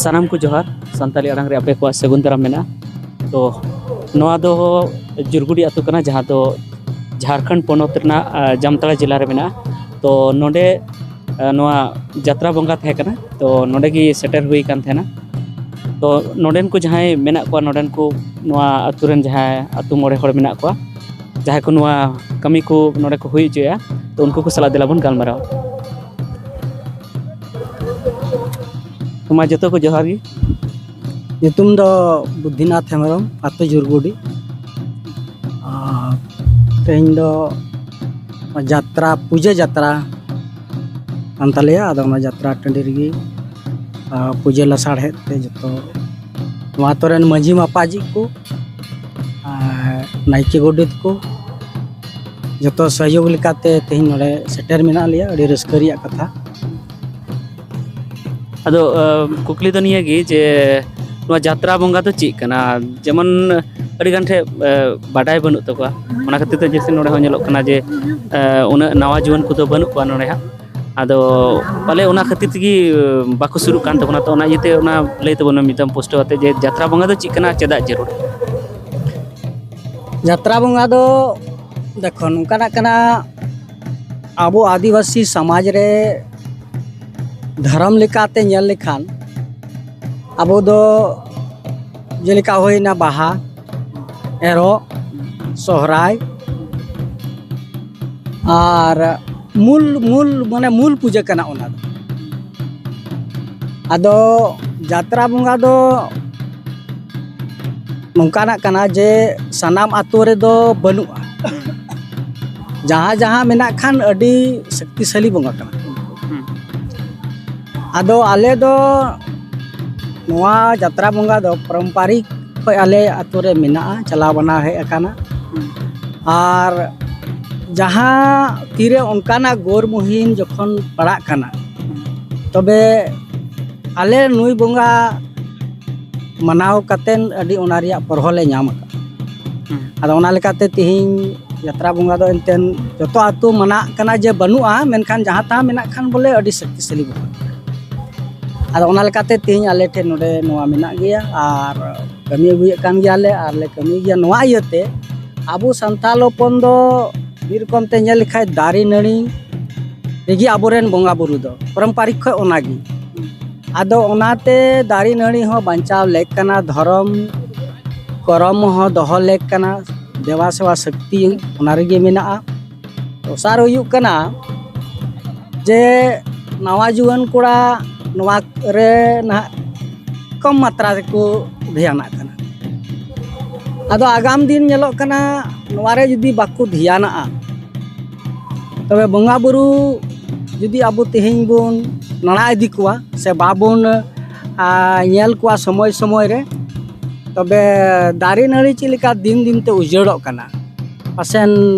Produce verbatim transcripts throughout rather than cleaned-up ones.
ᱥᱟᱱᱟᱢ ᱠᱚ ᱡᱚᱦᱟᱨ᱾ ᱥᱟᱱᱛᱟᱲᱤ ᱟᱲᱟᱝ ᱨᱮ ᱟᱯᱮ ᱠᱚᱣᱟᱜ ᱥᱟᱹᱜᱩᱱ ᱫᱟᱨᱟᱢ ᱢᱮᱱᱟᱜᱼᱟ᱾ ᱛᱚ ᱱᱚᱣᱟ ᱫᱚ ᱡᱩᱨᱜᱩᱰᱤ ᱟᱹᱛᱩ ᱠᱟᱱᱟ, ᱡᱟᱦᱟᱸ ᱫᱚ ᱡᱷᱟᱲᱠᱷᱚᱸᱰ ᱯᱚᱱᱚᱛ ᱨᱮᱱᱟᱜ ᱟᱸ, ᱡᱟᱢᱛᱟᱲᱟ ᱡᱮᱞᱟ ᱨᱮ ᱢᱮᱱᱟᱜᱼᱟ᱾ ᱛᱚ ᱱᱚᱰᱮ ᱟᱸ, ᱱᱚᱣᱟ ᱡᱟᱛᱨᱟ ᱵᱚᱸᱜᱟ ᱛᱟᱦᱮᱸ ᱠᱟᱱᱟ᱾ ᱛᱚ ᱱᱚᱰᱮ ᱜᱮ ᱥᱮᱴᱮᱨ ᱦᱩᱭ ᱟᱠᱟᱱ ᱛᱟᱦᱮᱱᱟ᱾ ᱛᱚ ᱱᱚᱰᱮᱱ ᱠᱚ ᱡᱟᱦᱟᱸᱭ ᱢᱮᱱᱟᱜ ᱠᱚᱣᱟ, ᱱᱚᱰᱮᱱ ᱠᱚ ᱱᱚᱣᱟ ᱟᱹᱛᱩ ᱨᱮᱱ ᱡᱟᱦᱟᱸᱭ ᱟᱹᱛᱩ ᱢᱚᱬᱮ ᱦᱚᱲ ᱢᱮᱱᱟᱜ ᱠᱚᱣᱟ, ᱡᱟᱦᱟᱸᱭ ᱠᱚ ᱱᱚᱣᱟ ᱠᱟᱹᱢᱤ ᱠᱚ ᱱᱚᱰᱮ ᱠᱚ ᱦᱩᱭ ᱦᱚᱪᱚᱭᱟ, ᱛᱚ ᱩᱱᱠᱩ ᱠᱚ ᱥᱟᱞᱟᱜ ᱫᱮᱞᱟ ᱵᱚᱱ ᱜᱟᱞᱢᱟᱨᱟᱣᱟ᱾ ᱛᱚ ᱢᱟ ᱡᱚᱛᱚ ᱠᱚ ᱡᱚᱦᱟᱨ ᱜᱮ᱾ ᱧᱩᱛᱩᱢ ᱫᱚ ᱵᱩᱫᱽᱫᱷᱤᱱᱟᱛᱷ ᱦᱮᱢᱵᱨᱚᱢ, ᱟᱹᱛᱩ ᱡᱩᱨᱜᱩᱰᱤ᱾ ᱟᱨ ᱛᱮᱦᱮᱧ ᱫᱚ ᱡᱟᱛᱨᱟ, ᱯᱩᱡᱟᱹ ᱡᱟᱛᱨᱟ ᱠᱟᱱ ᱛᱟᱞᱮᱭᱟ᱾ ᱟᱫᱚ ᱚᱱᱟ ᱡᱟᱛᱨᱟ ᱴᱟᱺᱰᱤ ᱨᱮᱜᱮ, ᱟᱨ ᱯᱩᱡᱟᱹ ᱞᱟᱥᱟᱲᱦᱮᱫ ᱛᱮ ᱡᱚᱛᱚ ᱱᱚᱣᱟ ᱟᱛᱳ ᱨᱮᱱ ᱢᱟᱹᱡᱷᱤ ᱢᱟᱯᱟᱡᱤ ᱠᱚ ᱟᱨ ᱱᱟᱭᱠᱮ ᱜᱚᱰᱮᱛ ᱠᱚ ᱡᱚᱛᱚ ᱥᱚᱦᱭᱳᱜᱽ ᱞᱮᱠᱟᱛᱮ ᱛᱮᱦᱮᱧ ᱱᱚᱰᱮ ᱥᱮᱴᱮᱨ ᱢᱮᱱᱟᱜ ᱞᱮᱭᱟ᱾ ᱟᱹᱰᱤ ᱨᱟᱹᱥᱠᱟᱹ ᱨᱮᱭᱟᱜ ᱠᱟᱛᱷᱟ᱾ ᱟᱫᱚ ᱟᱸ, ᱠᱩᱠᱞᱤ ᱫᱚ ᱱᱤᱭᱟᱹ ᱜᱮ ᱡᱮ ᱱᱚᱣᱟ ᱡᱟᱛᱨᱟ ᱵᱚᱸᱜᱟ ᱫᱚ ᱪᱮᱫ ᱠᱟᱱᱟ? ᱡᱮᱢᱚᱱ ᱟᱹᱰᱤ ᱜᱟᱱ ᱴᱷᱮᱱ ᱟᱸ, ᱵᱟᱰᱟᱭ ᱵᱟᱹᱱᱩᱜ ᱛᱟᱠᱚᱣᱟ᱾ ᱚᱱᱟ ᱠᱷᱟᱹᱛᱤᱨ ᱛᱮ ᱡᱮᱭᱥᱮ ᱱᱚᱰᱮ ᱦᱚᱸ ᱧᱮᱞᱚᱜ ᱠᱟᱱᱟ ᱡᱮ ᱟᱸ, ᱩᱱᱟᱹᱜ ᱱᱟᱣᱟ ᱡᱩᱣᱟᱹᱱ ᱠᱚᱫᱚ ᱵᱟᱹᱱᱩᱜ ᱠᱚᱣᱟ ᱱᱚᱰᱮ ᱦᱟᱸᱜ᱾ ᱟᱫᱚ ᱯᱟᱞᱮ ᱚᱱᱟ ᱠᱷᱟᱹᱛᱤᱨ ᱛᱮᱜᱮ ᱟᱸ, ᱵᱟᱠᱚ ᱥᱩᱨᱩᱜ ᱠᱟᱱ ᱛᱟᱵᱚᱱᱟ᱾ ᱛᱚ ᱚᱱᱟ ᱤᱭᱟᱹᱛᱮ ᱚᱱᱟ ᱞᱟᱹᱭ ᱛᱟᱵᱚᱱ ᱢᱮ ᱢᱤᱫ ᱫᱷᱟᱣ ᱯᱩᱥᱴᱟᱹᱣ ᱠᱟᱛᱮ ᱡᱮ ᱡᱟᱛᱨᱟ ᱵᱚᱸᱜᱟ ᱫᱚ ᱪᱮᱫ ᱠᱟᱱᱟ, ᱪᱮᱫᱟᱜ ᱡᱟᱹᱨᱩᱲ? ᱡᱟᱛᱨᱟ ᱵᱚᱸᱜᱟ ᱫᱚ ᱫᱮᱠᱷᱚ ᱱᱚᱝᱠᱟᱱᱟᱜ ᱠᱟᱱᱟ, ᱟᱵᱚ ᱟᱹᱫᱤᱵᱟᱹᱥᱤ ᱥᱚᱢᱟᱡᱽ ᱨᱮ ᱫᱷᱚᱨᱚᱢ ᱞᱮᱠᱟᱛᱮ ᱧᱮᱞ ᱞᱮᱠᱷᱟᱱ ᱟᱵᱚ ᱫᱚ ᱡᱮᱞᱮᱠᱟ ᱦᱩᱭᱱᱟ ᱵᱟᱦᱟ, ᱮᱨᱚᱜ, ᱥᱚᱦᱨᱟᱭ ᱟᱨ ᱢᱩᱞ, ᱢᱩᱞ, ᱢᱟᱱᱮ ᱢᱩᱞ ᱯᱩᱡᱟᱹ ᱠᱟᱱᱟ ᱚᱱᱟ ᱫᱚ᱾ ᱟᱫᱚ ᱡᱟᱛᱨᱟ ᱵᱚᱸᱜᱟ ᱫᱚ ᱱᱚᱝᱠᱟᱱᱟᱜ ᱠᱟᱱᱟ ᱡᱮ ᱥᱟᱱᱟᱢ ᱟᱛᱳ ᱨᱮᱫᱚ ᱵᱟᱹᱱᱩᱜᱼᱟ᱾ ᱡᱟᱦᱟᱸ ᱡᱟᱦᱟᱸ ᱢᱮᱱᱟᱜ ᱠᱷᱟᱱ ᱟᱹᱰᱤ ᱥᱚᱠᱛᱤᱥᱟᱞᱤ ᱵᱚᱸᱜᱟ ᱠᱟᱱᱟ᱾ ᱦᱩᱸ᱾ ᱟᱫᱚ ᱟᱞᱮ ᱫᱚ ᱱᱚᱣᱟ ᱡᱟᱛᱨᱟ ᱵᱚᱸᱜᱟ ᱫᱚ ᱯᱟᱨᱚᱢᱯᱟᱨᱤᱠ ᱠᱷᱚᱱ ᱟᱞᱮ ᱟᱛᱳ ᱨᱮ ᱢᱮᱱᱟᱜᱼᱟ, ᱪᱟᱞᱟᱣ ᱵᱟᱱᱟ ᱦᱮᱡ ᱟᱠᱟᱱᱟ᱾ ᱦᱩᱸ᱾ ᱟᱨ ᱡᱟᱦᱟᱸ ᱛᱤᱨᱮ ᱚᱱᱠᱟᱱᱟᱜ ᱜᱳᱨ ᱢᱩᱦᱤᱢ ᱡᱚᱠᱷᱚᱱ ᱯᱟᱲᱟᱜ ᱠᱟᱱᱟ, ᱛᱚᱵᱮ ᱟᱞᱮ ᱱᱩᱭ ᱵᱚᱸᱜᱟ ᱢᱟᱱᱟᱣ ᱠᱟᱛᱮᱱ ᱟᱹᱰᱤ ᱚᱱᱟ ᱨᱮᱭᱟᱜ ᱯᱚᱨᱦᱚ ᱞᱮ ᱧᱟᱢ ᱟᱠᱟᱫᱟ᱾ ᱦᱩᱸ᱾ ᱟᱫᱚ ᱚᱱᱟ ᱞᱮᱠᱟᱛᱮ ᱛᱮᱦᱮᱧ ᱡᱟᱛᱨᱟ ᱵᱚᱸᱜᱟ ᱫᱚ ᱮᱱᱛᱮᱱ ᱡᱚᱛᱚ ᱟᱹᱛᱩ ᱢᱟᱱᱟᱜ ᱠᱟᱱᱟ ᱡᱮ ᱵᱟᱹᱱᱩᱜᱼᱟ, ᱢᱮᱱᱠᱷᱟᱱ ᱡᱟᱦᱟᱸ ᱛᱟᱦᱟᱸ ᱢᱮᱱᱟᱜ ᱠᱷᱟᱱ ᱵᱚᱞᱮ ᱟᱹᱰᱤ ᱥᱚᱠᱛᱤᱥᱟᱞᱤ ᱵᱚᱸᱜᱟ᱾ ᱟᱫᱚ ᱚᱱᱟ ᱞᱮᱠᱟᱛᱮ ᱛᱮᱦᱮᱧ ᱟᱞᱮ ᱴᱷᱮᱱ ᱱᱚᱰᱮ ᱱᱚᱣᱟ ᱢᱮᱱᱟᱜ ᱜᱮᱭᱟ ᱟᱨ ᱠᱟᱹᱢᱤ ᱟᱹᱜᱩᱭᱮᱫ ᱠᱟᱱ ᱜᱮᱭᱟᱞᱮ ᱟᱨ ᱞᱮ ᱠᱟᱹᱢᱤ ᱜᱮᱭᱟ᱾ ᱱᱚᱣᱟ ᱤᱭᱟᱹᱛᱮ ᱟᱵᱚ ᱥᱟᱱᱛᱟᱲ ᱦᱚᱯᱚᱱ ᱫᱚ ᱢᱤᱫ ᱨᱚᱠᱚᱢ ᱛᱮ ᱧᱮᱞ ᱞᱮᱠᱷᱟᱡ ᱫᱟᱨᱮ ᱱᱟᱹᱲᱤ ᱨᱮᱜᱮ ᱟᱵᱚᱨᱮᱱ ᱵᱚᱸᱜᱟ ᱵᱩᱨᱩ ᱫᱚ ᱯᱟᱨᱚᱢᱯᱟᱨᱤᱠ ᱠᱷᱚᱡ ᱚᱱᱟᱜᱮ᱾ ᱟᱫᱚ ᱚᱱᱟᱛᱮ ᱫᱟᱨᱮ ᱱᱟᱹᱲᱤ ᱦᱚᱸ ᱵᱟᱧᱪᱟᱣ ᱞᱮᱠ ᱠᱟᱱᱟ, ᱫᱷᱚᱨᱚᱢ ᱠᱚᱨᱚᱢ ᱦᱚᱸ ᱫᱚᱦᱚ ᱞᱮᱠ ᱠᱟᱱᱟ, ᱫᱮᱵᱟ ᱥᱮᱵᱟ ᱥᱚᱠᱛᱤ ᱚᱱᱟ ᱨᱮᱜᱮ ᱢᱮᱱᱟᱜᱼᱟ᱾ ᱫᱚᱥᱟᱨ ᱦᱩᱭᱩᱜ ᱠᱟᱱᱟ ᱡᱮ ᱱᱟᱣᱟ ᱡᱩᱣᱟᱹᱱ ᱠᱚᱲᱟ ᱱᱚᱣᱟ ᱨᱮ ᱱᱟᱦᱟᱜ ᱠᱚᱢ ᱢᱟᱛᱨᱟ ᱨᱮᱠᱚ ᱫᱷᱮᱭᱟᱱᱟᱜ ᱠᱟᱱᱟ᱾ ᱟᱫᱚ ᱟᱜᱟᱢ ᱫᱤᱱ ᱧᱮᱞᱚᱜ ᱠᱟᱱᱟ ᱱᱚᱣᱟ ᱨᱮ ᱡᱩᱫᱤ ᱵᱟᱠᱚ ᱫᱷᱮᱭᱟᱱᱟᱜᱼᱟ, ᱛᱚᱵᱮ ᱵᱚᱸᱜᱟ ᱵᱩᱨᱩ ᱡᱩᱫᱤ ᱟᱵᱚ ᱛᱮᱦᱮᱧ ᱵᱚᱱ ᱱᱟᱲᱟ ᱤᱫᱤ ᱠᱚᱣᱟ ᱥᱮ ᱵᱟᱵᱚᱱ, ᱟ, ᱧᱮᱞ ᱠᱚᱣᱟ ᱥᱚᱢᱚᱭ ᱥᱚᱢᱚᱭ ᱨᱮ, ᱛᱚᱵᱮ ᱫᱟᱨᱮ ᱱᱟᱹᱲᱤ ᱪᱮᱫ ᱞᱮᱠᱟ ᱫᱤᱱ ᱫᱤᱱ ᱛᱮ ᱩᱡᱟᱹᱲᱚᱜ ᱠᱟᱱᱟ, ᱯᱟᱥᱮᱱ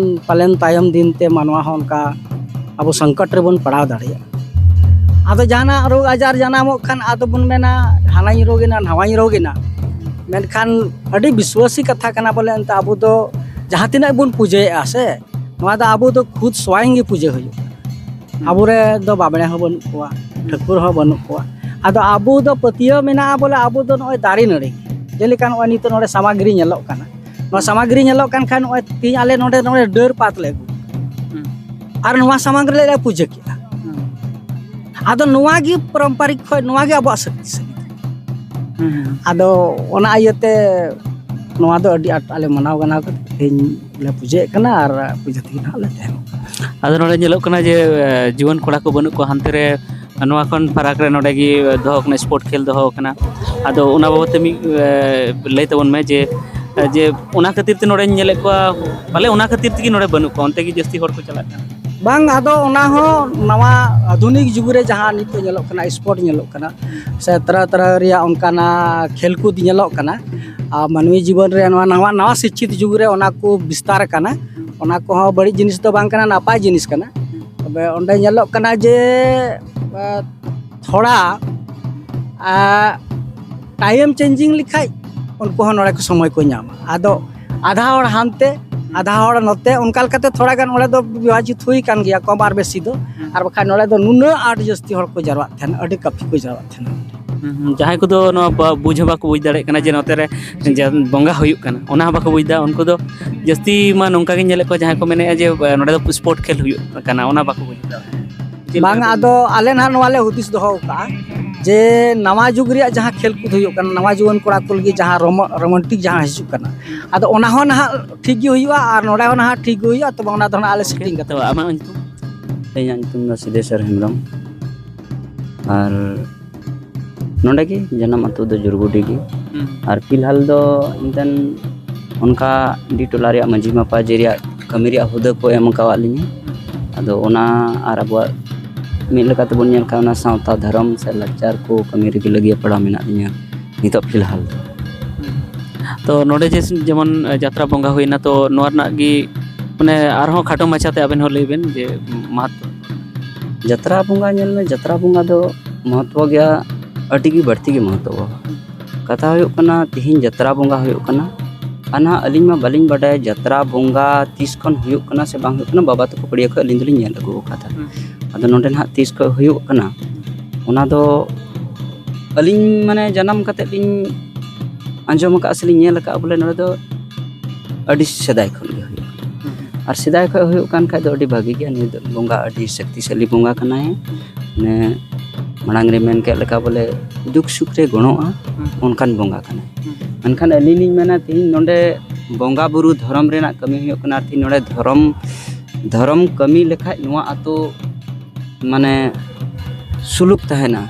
ᱯᱟᱞᱮᱱ ᱛᱟᱭᱚᱢ ᱫᱤᱱ ᱛᱮ ᱢᱟᱱᱣᱟ ᱦᱚᱸ ᱚᱱᱠᱟ ᱟᱵᱚ ᱥᱚᱝᱠᱚᱴ ᱨᱮᱵᱚᱱ ᱯᱟᱲᱟᱣ ᱫᱟᱲᱮᱭᱟᱜᱼᱟ᱾ ᱟᱫᱚ ᱡᱟᱦᱟᱱᱟᱜ ᱨᱳᱜᱽ ᱟᱡᱟᱨ ᱡᱟᱱᱟᱢᱚᱜ ᱠᱷᱟᱱ ᱟᱫᱚ ᱵᱚᱱ ᱢᱮᱱᱟ, "ᱦᱟᱱᱟᱧ ᱨᱳᱜᱽ ᱮᱱᱟ, ᱱᱟᱣᱟᱧ ᱨᱳᱜᱽ ᱮᱱᱟ", ᱢᱮᱱᱠᱷᱟᱱ ᱟᱹᱰᱤ ᱵᱤᱥᱣᱟᱹᱥᱤ ᱠᱟᱛᱷᱟ ᱠᱟᱱᱟ ᱵᱚᱞᱮ᱾ ᱮᱱᱛᱮ ᱟᱵᱚ ᱫᱚ ᱡᱟᱦᱟᱸ ᱛᱤᱱᱟᱹᱜ ᱵᱚᱱ ᱯᱩᱡᱟᱹᱭᱮᱫᱼᱟ ᱥᱮ, ᱱᱚᱣᱟ ᱫᱚ ᱟᱵᱚ ᱫᱚ ᱠᱷᱩᱫ ᱥᱚᱭᱚᱝ ᱜᱮ ᱯᱩᱡᱟᱹ ᱦᱩᱭᱩᱜ ᱠᱟᱱᱟ᱾ ᱟᱵᱚᱨᱮ ᱫᱚ ᱵᱟᱵᱽᱲᱮ ᱦᱚᱸ ᱵᱟᱹᱱᱩᱜ ᱠᱚᱣᱟ, ᱴᱷᱟᱹᱠᱩᱨ ᱦᱚᱸ ᱵᱟᱹᱱᱩᱜ ᱠᱚᱣᱟ᱾ ᱟᱫᱚ ᱟᱵᱚ ᱫᱚ ᱯᱟᱹᱛᱭᱟᱹᱣ ᱢᱮᱱᱟᱜᱼᱟ ᱵᱚᱞᱮ ᱟᱵᱚ ᱫᱚ ᱱᱚᱜᱼᱚᱭ ᱫᱟᱨᱮ ᱱᱟᱹᱲᱤ, ᱡᱮᱞᱮᱠᱟ ᱱᱚᱜᱼᱚᱭ ᱱᱤᱛᱚᱜ ᱱᱚᱰᱮ ᱥᱟᱢᱟᱜᱽᱨᱤ ᱧᱮᱞᱚᱜ ᱠᱟᱱᱟ, ᱱᱚᱣᱟ ᱥᱟᱢᱟᱜᱽᱨᱤ ᱧᱮᱞᱚᱜ ᱠᱟᱱ ᱠᱷᱟᱱ ᱱᱚᱜᱼᱚᱭ ᱛᱮᱦᱤᱧ ᱟᱞᱮ ᱱᱚᱰᱮ, ᱱᱚᱰᱮ ᱰᱟᱹᱨ ᱯᱟᱛ ᱞᱮ ᱟᱹᱜᱩ ᱠᱮᱫᱟ᱾ ᱟᱨ ᱱᱚᱣᱟ ᱥᱟᱢᱟᱝ ᱨᱮᱞᱮ ᱯᱩᱡᱟᱹ ᱠᱮᱫᱟ᱾ ᱟᱫᱚ ᱱᱚᱣᱟ ᱜᱮ ᱯᱟᱨᱚᱢᱯᱟᱨᱤᱠ ᱠᱷᱚᱡ ᱱᱚᱣᱟ ᱜᱮ ᱟᱵᱚᱣᱟᱜ ᱥᱚᱠᱛᱤ ᱥᱟᱹᱱᱤ᱾ ᱟᱫᱚ ᱚᱱᱟ ᱤᱭᱟᱹᱛᱮ ᱱᱚᱣᱟ ᱫᱚ ᱟᱹᱰᱤ ᱟᱸᱴ ᱟᱞᱮ ᱢᱟᱱᱟᱣ ᱜᱟᱱᱟᱣ ᱠᱟᱛᱮ ᱛᱮᱦᱮᱧ ᱞᱮ ᱯᱩᱡᱟᱹᱭᱮᱫ ᱠᱟᱱᱟ ᱟᱨ ᱯᱩᱡᱟᱹ ᱛᱮᱜᱮ ᱱᱟᱦᱟᱜ ᱞᱮ ᱛᱟᱦᱮᱱᱚᱜ ᱠᱟᱱᱟ᱾ ᱟᱫᱚ ᱱᱚᱰᱮ ᱧᱮᱞᱚᱜ ᱠᱟᱱᱟ ᱡᱮ, ᱮ, ᱡᱩᱣᱟᱹᱱ ᱠᱚᱲᱟ ᱠᱚ ᱵᱟᱹᱱᱩᱜ ᱠᱚᱣᱟ ᱦᱟᱱᱛᱮ ᱨᱮ, ᱱᱚᱣᱟ ᱠᱷᱚᱱ ᱯᱷᱟᱨᱟᱠ ᱨᱮ ᱱᱚᱰᱮ ᱜᱮ ᱫᱚᱦᱚ ᱠᱟᱱᱟ, ᱥᱯᱳᱨᱴ ᱠᱷᱮᱞ ᱫᱚᱦᱚ ᱠᱟᱱᱟ᱾ ᱟᱫᱚ ᱚᱱᱟ ᱵᱟᱵᱚᱫ ᱛᱮ ᱢᱤᱫ, ᱮ, ᱞᱟᱹᱭ ᱛᱟᱵᱚᱱ ᱢᱮ ᱡᱮ, ᱮ, ᱡᱮ ᱚᱱᱟ ᱠᱷᱟᱹᱛᱤᱨ ᱛᱮ ᱱᱚᱰᱮᱧ ᱧᱮᱞᱮᱫ ᱠᱚᱣᱟ, ᱯᱟᱞᱮ ᱚᱱᱟ ᱠᱷᱟᱹᱛᱤᱨ ᱛᱮᱜᱮ ᱱᱚᱰᱮ ᱵᱟᱹᱱᱩᱜ ᱠᱚᱣᱟ, ᱚᱱᱛᱮ ᱜᱮ ᱡᱟᱹᱥᱛᱤ ᱦᱚᱲ ᱠᱚ ᱪᱟᱞᱟᱜ ᱠᱟᱱᱟ᱾ ᱵᱟᱝ, ᱟᱫᱚ ᱚᱱᱟ ᱦᱚᱸ ᱱᱟᱣᱟ ᱟᱫᱷᱩᱱᱤᱠ ᱡᱩᱜᱽ ᱨᱮ ᱡᱟᱦᱟᱸ ᱱᱤᱛᱚᱜ ᱧᱮᱞᱚᱜ ᱠᱟᱱᱟ, ᱥᱯᱳᱨᱴ ᱧᱮᱞᱚᱜ ᱠᱟᱱᱟ, ᱥᱮ ᱛᱟᱨᱟ ᱛᱟᱨᱟ ᱨᱮᱭᱟᱜ ᱚᱱᱠᱟᱱᱟᱜ ᱠᱷᱮᱞ ᱠᱩᱫ ᱧᱮᱞᱚᱜ ᱠᱟᱱᱟ᱾ ᱟᱨ ᱢᱟᱹᱱᱢᱤ ᱡᱤᱵᱚᱱ ᱨᱮ ᱱᱚᱣᱟ ᱱᱟᱣᱟ, ᱱᱟᱣᱟ ᱥᱤᱠᱠᱷᱤᱛ ᱡᱩᱜᱽ ᱨᱮ ᱚᱱᱟ ᱠᱚ ᱵᱤᱥᱛᱟᱨ ᱟᱠᱟᱱᱟ᱾ ᱚᱱᱟ ᱠᱚᱦᱚᱸ ᱵᱟᱹᱲᱤᱡ ᱡᱤᱱᱤᱥ ᱫᱚ ᱵᱟᱝ ᱠᱟᱱᱟ, ᱱᱟᱯᱟᱭ ᱡᱤᱱᱤᱥ ᱠᱟᱱᱟ᱾ ᱛᱚᱵᱮ ᱚᱸᱰᱮ ᱧᱮᱞᱚᱜ ᱠᱟᱱᱟ ᱡᱮ, ᱟ, ᱛᱷᱚᱲᱟ, ᱟ, ᱴᱟᱭᱤᱢ ᱪᱮᱧᱡᱤᱝ ᱞᱮᱠᱷᱟᱡ ᱩᱱᱠᱩ ᱦᱚᱸ ᱱᱚᱰᱮ ᱠᱚ ᱥᱚᱢᱚᱭ ᱠᱚ ᱧᱟᱢᱟ᱾ ᱟᱫᱚ ᱟᱫᱷᱟ ᱦᱚᱲ ᱦᱟᱱᱛᱮ, ᱟᱫᱷᱟ ᱦᱚᱲ ᱱᱚᱛᱮ, ᱚᱱᱠᱟ ᱞᱮᱠᱟᱛᱮ ᱛᱷᱚᱲᱟ ᱜᱟᱱ ᱚᱸᱰᱮ ᱫᱚ ᱵᱤᱵᱷᱟᱡᱤᱛ ᱦᱩᱭ ᱠᱟᱱ ᱜᱮᱭᱟ, ᱠᱚᱢ ᱟᱨ ᱵᱮᱥᱤ ᱫᱚ᱾ ᱟᱨ ᱵᱟᱠᱷᱟᱡ ᱱᱚᱰᱮ ᱫᱚ ᱱᱩᱱᱟᱹᱜ ᱟᱸᱴ ᱡᱟᱹᱥᱛᱤ ᱦᱚᱲ ᱠᱚ ᱡᱟᱨᱣᱟᱜ ᱛᱟᱦᱮᱱᱟ, ᱟᱹᱰᱤ ᱠᱟᱯᱷᱤ ᱠᱚ ᱡᱟᱨᱣᱟᱜ ᱛᱟᱦᱮᱱᱟ᱾ ᱦᱩᱸ, ᱦᱩᱸ᱾ ᱡᱟᱦᱟᱸᱭ ᱠᱚᱫᱚ ᱱᱚᱣᱟ ᱵᱟ-, ᱵᱩᱡᱽ ᱦᱚᱸ ᱵᱟᱠᱚ ᱵᱩᱡᱽ ᱫᱟᱲᱮᱭᱟᱜ ᱠᱟᱱᱟ ᱡᱮ ᱱᱚᱛᱮ ᱨᱮ ᱡᱮ ᱵᱚᱸᱜᱟ ᱦᱩᱭᱩᱜ ᱠᱟᱱᱟ, ᱚᱱᱟ ᱦᱚᱸ ᱵᱟᱠᱚ ᱵᱩᱡᱽ ᱮᱫᱟ᱾ ᱩᱱᱠᱩ ᱫᱚ ᱡᱟᱹᱥᱛᱤ ᱢᱟ ᱱᱚᱝᱠᱟ ᱜᱤᱧ ᱧᱮᱞᱮᱫ ᱠᱚᱣᱟ, ᱡᱟᱦᱟᱸᱭ ᱠᱚ ᱢᱮᱱᱮᱫᱼᱟ ᱡᱮ, ᱮ, ᱱᱚᱰᱮ ᱫᱚ ᱥᱯᱳᱨᱴ ᱠᱷᱮᱞ ᱦᱩᱭᱩᱜ ᱠᱟᱱᱟ, ᱚᱱᱟ ᱵᱟᱠᱚ ᱵᱩᱡᱽ ᱮᱫᱟ᱾ ᱪᱮᱫ ᱞᱮᱠᱟ ᱵᱟᱝ, ᱠᱚ ᱟᱫᱚ ᱟᱞᱮ ᱱᱟᱦᱟᱜ ᱱᱚᱣᱟ ᱞᱮ ᱦᱩᱫᱤᱥ ᱫᱚᱦᱚ ᱟᱠᱟᱫᱼᱟ ᱡᱮ ᱱᱟᱣᱟ ᱡᱩᱜᱽ ᱨᱮᱭᱟᱜ ᱡᱟᱦᱟᱸ ᱠᱷᱮᱞ ᱠᱩᱫ ᱦᱩᱭᱩᱜ ᱠᱟᱱᱟ, ᱱᱟᱣᱟ ᱡᱩᱣᱟᱹᱱ ᱠᱚᱲᱟ ᱠᱚ ᱞᱟᱹᱜᱤᱫ ᱡᱟᱦᱟᱸ ᱨᱚᱢᱚ-, ᱨᱳᱢᱟᱱᱴᱤᱠ ᱡᱟᱦᱟᱸ ᱦᱤᱡᱩᱜ ᱠᱟᱱᱟ, ᱟᱫᱚ ᱚᱱᱟ ᱦᱚᱸ ᱱᱟᱦᱟᱜ ᱴᱷᱤᱠ ᱜᱮ ᱦᱩᱭᱩᱜᱼᱟ ᱟᱨ ᱱᱚᱰᱮ ᱦᱚᱸ ᱱᱟᱦᱟᱜ ᱴᱷᱤᱠ ᱜᱮ ᱦᱩᱭᱩᱜᱼᱟ, ᱛᱚᱵᱮ ᱚᱱᱟ ᱫᱚ ᱱᱟᱦᱟᱜ ᱟᱞᱮ ᱥᱮᱴᱤᱝ ᱠᱟᱛᱮ᱾ ᱛᱚ, ᱟᱢᱟᱜ ᱧᱩᱛᱩᱢ? ᱤᱧᱟᱹᱜ ᱧᱩᱛᱩᱢ ᱫᱚ ᱥᱤᱫᱷᱮᱥᱚᱨ ᱦᱮᱢᱵᱨᱚᱢ᱾ ᱟᱨ ᱱᱚᱰᱮ ᱜᱮ ᱡᱟᱱᱟᱢ ᱟᱹᱛᱩ ᱫᱚ ᱡᱩᱨᱜᱩᱰᱤ ᱜᱮ᱾ ᱦᱩᱸ᱾ ᱟᱨ ᱯᱷᱤᱞᱦᱟᱞ ᱫᱚ ᱮᱱᱛᱮᱱ ᱚᱱᱠᱟ ᱰᱤ ᱴᱚᱞᱟ ᱨᱮᱭᱟᱜ ᱢᱟᱹᱡᱷᱤ ᱢᱟᱯᱟᱡᱤ ᱨᱮᱭᱟᱜ ᱠᱟᱹᱢᱤ ᱨᱮᱭᱟᱜ ᱦᱩᱫᱟᱹ ᱠᱚ ᱮᱢ ᱟᱠᱟᱣᱟᱫ ᱞᱤᱧᱟᱹ᱾ ᱟᱫᱚ ᱚᱱᱟ ᱟᱨ ᱟᱵᱚᱣᱟᱜ ᱢᱤᱫ ᱞᱮᱠᱟ ᱛᱮᱵᱚᱱ ᱧᱮᱞ ᱠᱷᱟᱱ, ᱚᱱᱟ ᱥᱟᱶᱛᱟ, ᱫᱷᱚᱨᱚᱢ ᱥᱮ ᱞᱟᱠᱪᱟᱨ ᱠᱚ ᱠᱟᱹᱢᱤ ᱨᱮᱜᱮ ᱞᱟᱹᱜᱤᱭᱟᱹ ᱯᱟᱲᱟᱣ ᱢᱮᱱᱟᱜ ᱞᱤᱧᱟᱹ ᱱᱤᱛᱚᱜ ᱯᱷᱤᱞᱦᱟᱞ ᱫᱚ᱾ ᱛᱚ, ᱱᱚᱰᱮ ᱡᱮ ᱡᱮᱢᱚᱱ, ᱮ, ᱡᱟᱛᱨᱟ ᱵᱚᱸᱜᱟ ᱦᱩᱭᱱᱟ, ᱛᱚ, ᱱᱚᱣᱟ ᱨᱮᱱᱟᱜ ᱜᱮ, ᱢᱟᱱᱮ, ᱟᱨᱦᱚᱸ ᱠᱷᱟᱴᱚ ᱢᱟᱪᱷᱟᱛᱮ ᱟᱵᱮᱱ ᱦᱚᱸ ᱞᱟᱹᱭ ᱵᱮᱱ ᱡᱮ ᱢᱟᱦᱟᱛᱢᱟ᱾ ᱡᱟᱛᱨᱟ ᱵᱚᱸᱜᱟ ᱧᱮᱞ ᱢᱮ, ᱡᱟᱛᱨᱟ ᱵᱚᱸᱜᱟ ᱫᱚ ᱢᱚᱦᱚᱛᱵᱚ ᱜᱮᱭᱟ, ᱟᱹᱰᱤ ᱜᱮ ᱵᱟᱹᱲᱛᱤ ᱜᱮ ᱢᱚᱦᱚᱛᱵᱚ᱾ ᱠᱟᱛᱷᱟ ᱦᱩᱭᱩᱜ ᱠᱟᱱᱟ, ᱛᱤᱦᱤᱧ ᱡᱟᱛᱨᱟ ᱵᱚᱸᱜᱟ ᱦᱩᱭᱩᱜ ᱠᱟᱱᱟ, ᱟᱨ ᱱᱟᱦᱟᱜ ᱟᱹᱞᱤᱧ ᱢᱟ ᱵᱟᱹᱞᱤᱧ ᱵᱟᱰᱟᱭᱟ ᱡᱟᱛᱨᱟ ᱵᱚᱸᱜᱟ ᱛᱤᱥ ᱠᱷᱚᱱ ᱦᱩᱭᱩᱜ ᱠᱟᱱᱟ ᱥᱮ ᱵᱟᱝ ᱦᱩᱭᱩᱜ ᱠᱟᱱᱟ, ᱵᱟᱵᱟ ᱛᱟᱠᱚ ᱯᱟᱹᱲᱤᱭᱟᱹ ᱠᱷᱚᱱ ᱟᱹᱞᱤᱧ ᱫᱚᱞᱤᱧ ᱧᱮᱞ ᱟᱹᱜᱩ ᱟᱠᱟᱫᱟ᱾ ᱦᱩᱸ᱾ ᱟᱫᱚ ᱱᱚᱰᱮ ᱱᱟᱦᱟᱜ ᱛᱤᱥ ᱠᱷᱚᱱ ᱦᱩᱭᱩᱜ ᱠᱟᱱᱟ, ᱚᱱᱟ ᱫᱚ ᱟᱹᱞᱤᱧ, ᱢᱟᱱᱮ, ᱡᱟᱱᱟᱢ ᱠᱟᱛᱮᱫ ᱞᱤᱧ ᱟᱸᱡᱚᱢ ᱟᱠᱟᱫᱼᱟ ᱥᱮ ᱞᱤᱧ ᱧᱮᱞ ᱟᱠᱟᱫᱼᱟ, ᱵᱚᱞᱮ, ᱱᱚᱰᱮ ᱫᱚ ᱟᱹᱰᱤ ᱥᱮᱫᱟᱭ ᱠᱷᱚᱱ ᱜᱮ ᱦᱩᱭᱩᱜ ᱠᱟᱱᱟ᱾ ᱦᱩᱸ᱾ ᱟᱨ ᱥᱮᱫᱟᱭ ᱠᱷᱚᱱ ᱦᱩᱭᱩᱜ ᱠᱟᱱ ᱠᱷᱟᱡ ᱫᱚ ᱟᱹᱰᱤ ᱵᱷᱟᱹᱜᱤ ᱜᱮᱭᱟ᱾ ᱱᱩᱭ ᱫᱚ ᱵᱚᱸᱜᱟ ᱟᱹᱰᱤ ᱥᱚᱠᱛᱤᱥᱟᱞᱤ ᱵᱚᱸᱜᱟ ᱠᱟᱱᱟᱭ᱾ ᱢᱟᱱᱮ, ᱢᱟᱲᱟᱝ ᱨᱮ ᱢᱮᱱ ᱠᱮᱫ ᱞᱮᱠᱟ, ᱵᱚᱞᱮ, ᱫᱩᱠ ᱥᱩᱠ ᱨᱮ ᱜᱚᱲᱚᱜᱼᱟ, ᱦᱩᱸ᱾ ᱚᱱᱠᱟᱱ ᱵᱚᱸᱜᱟ ᱠᱟᱱᱟᱭ᱾ ᱦᱩᱸ᱾ ᱢᱮᱱᱠᱷᱟᱱ ᱟᱹᱞᱤᱧ ᱞᱤᱧ ᱢᱮᱱᱟ, ᱛᱮᱦᱮᱧ ᱱᱚᱰᱮ ᱵᱚᱸᱜᱟ ᱵᱩᱨᱩ ᱫᱷᱚᱨᱚᱢ ᱨᱮᱱᱟᱜ ᱠᱟᱹᱢᱤ ᱦᱩᱭᱩᱜ ᱠᱟᱱᱟ, ᱟᱨ ᱛᱮᱦᱮᱧ ᱱᱚᱰᱮ ᱫᱷᱚᱨᱚᱢ, ᱫᱷᱚᱨᱚᱢ ᱠᱟᱹᱢᱤ ᱞᱮᱠᱷᱟᱡ ᱱᱚᱣᱟ ᱟᱛᱳ, ᱢᱟᱱᱮ, ᱥᱩᱞᱩᱠ ᱛᱟᱦᱮᱱᱟ,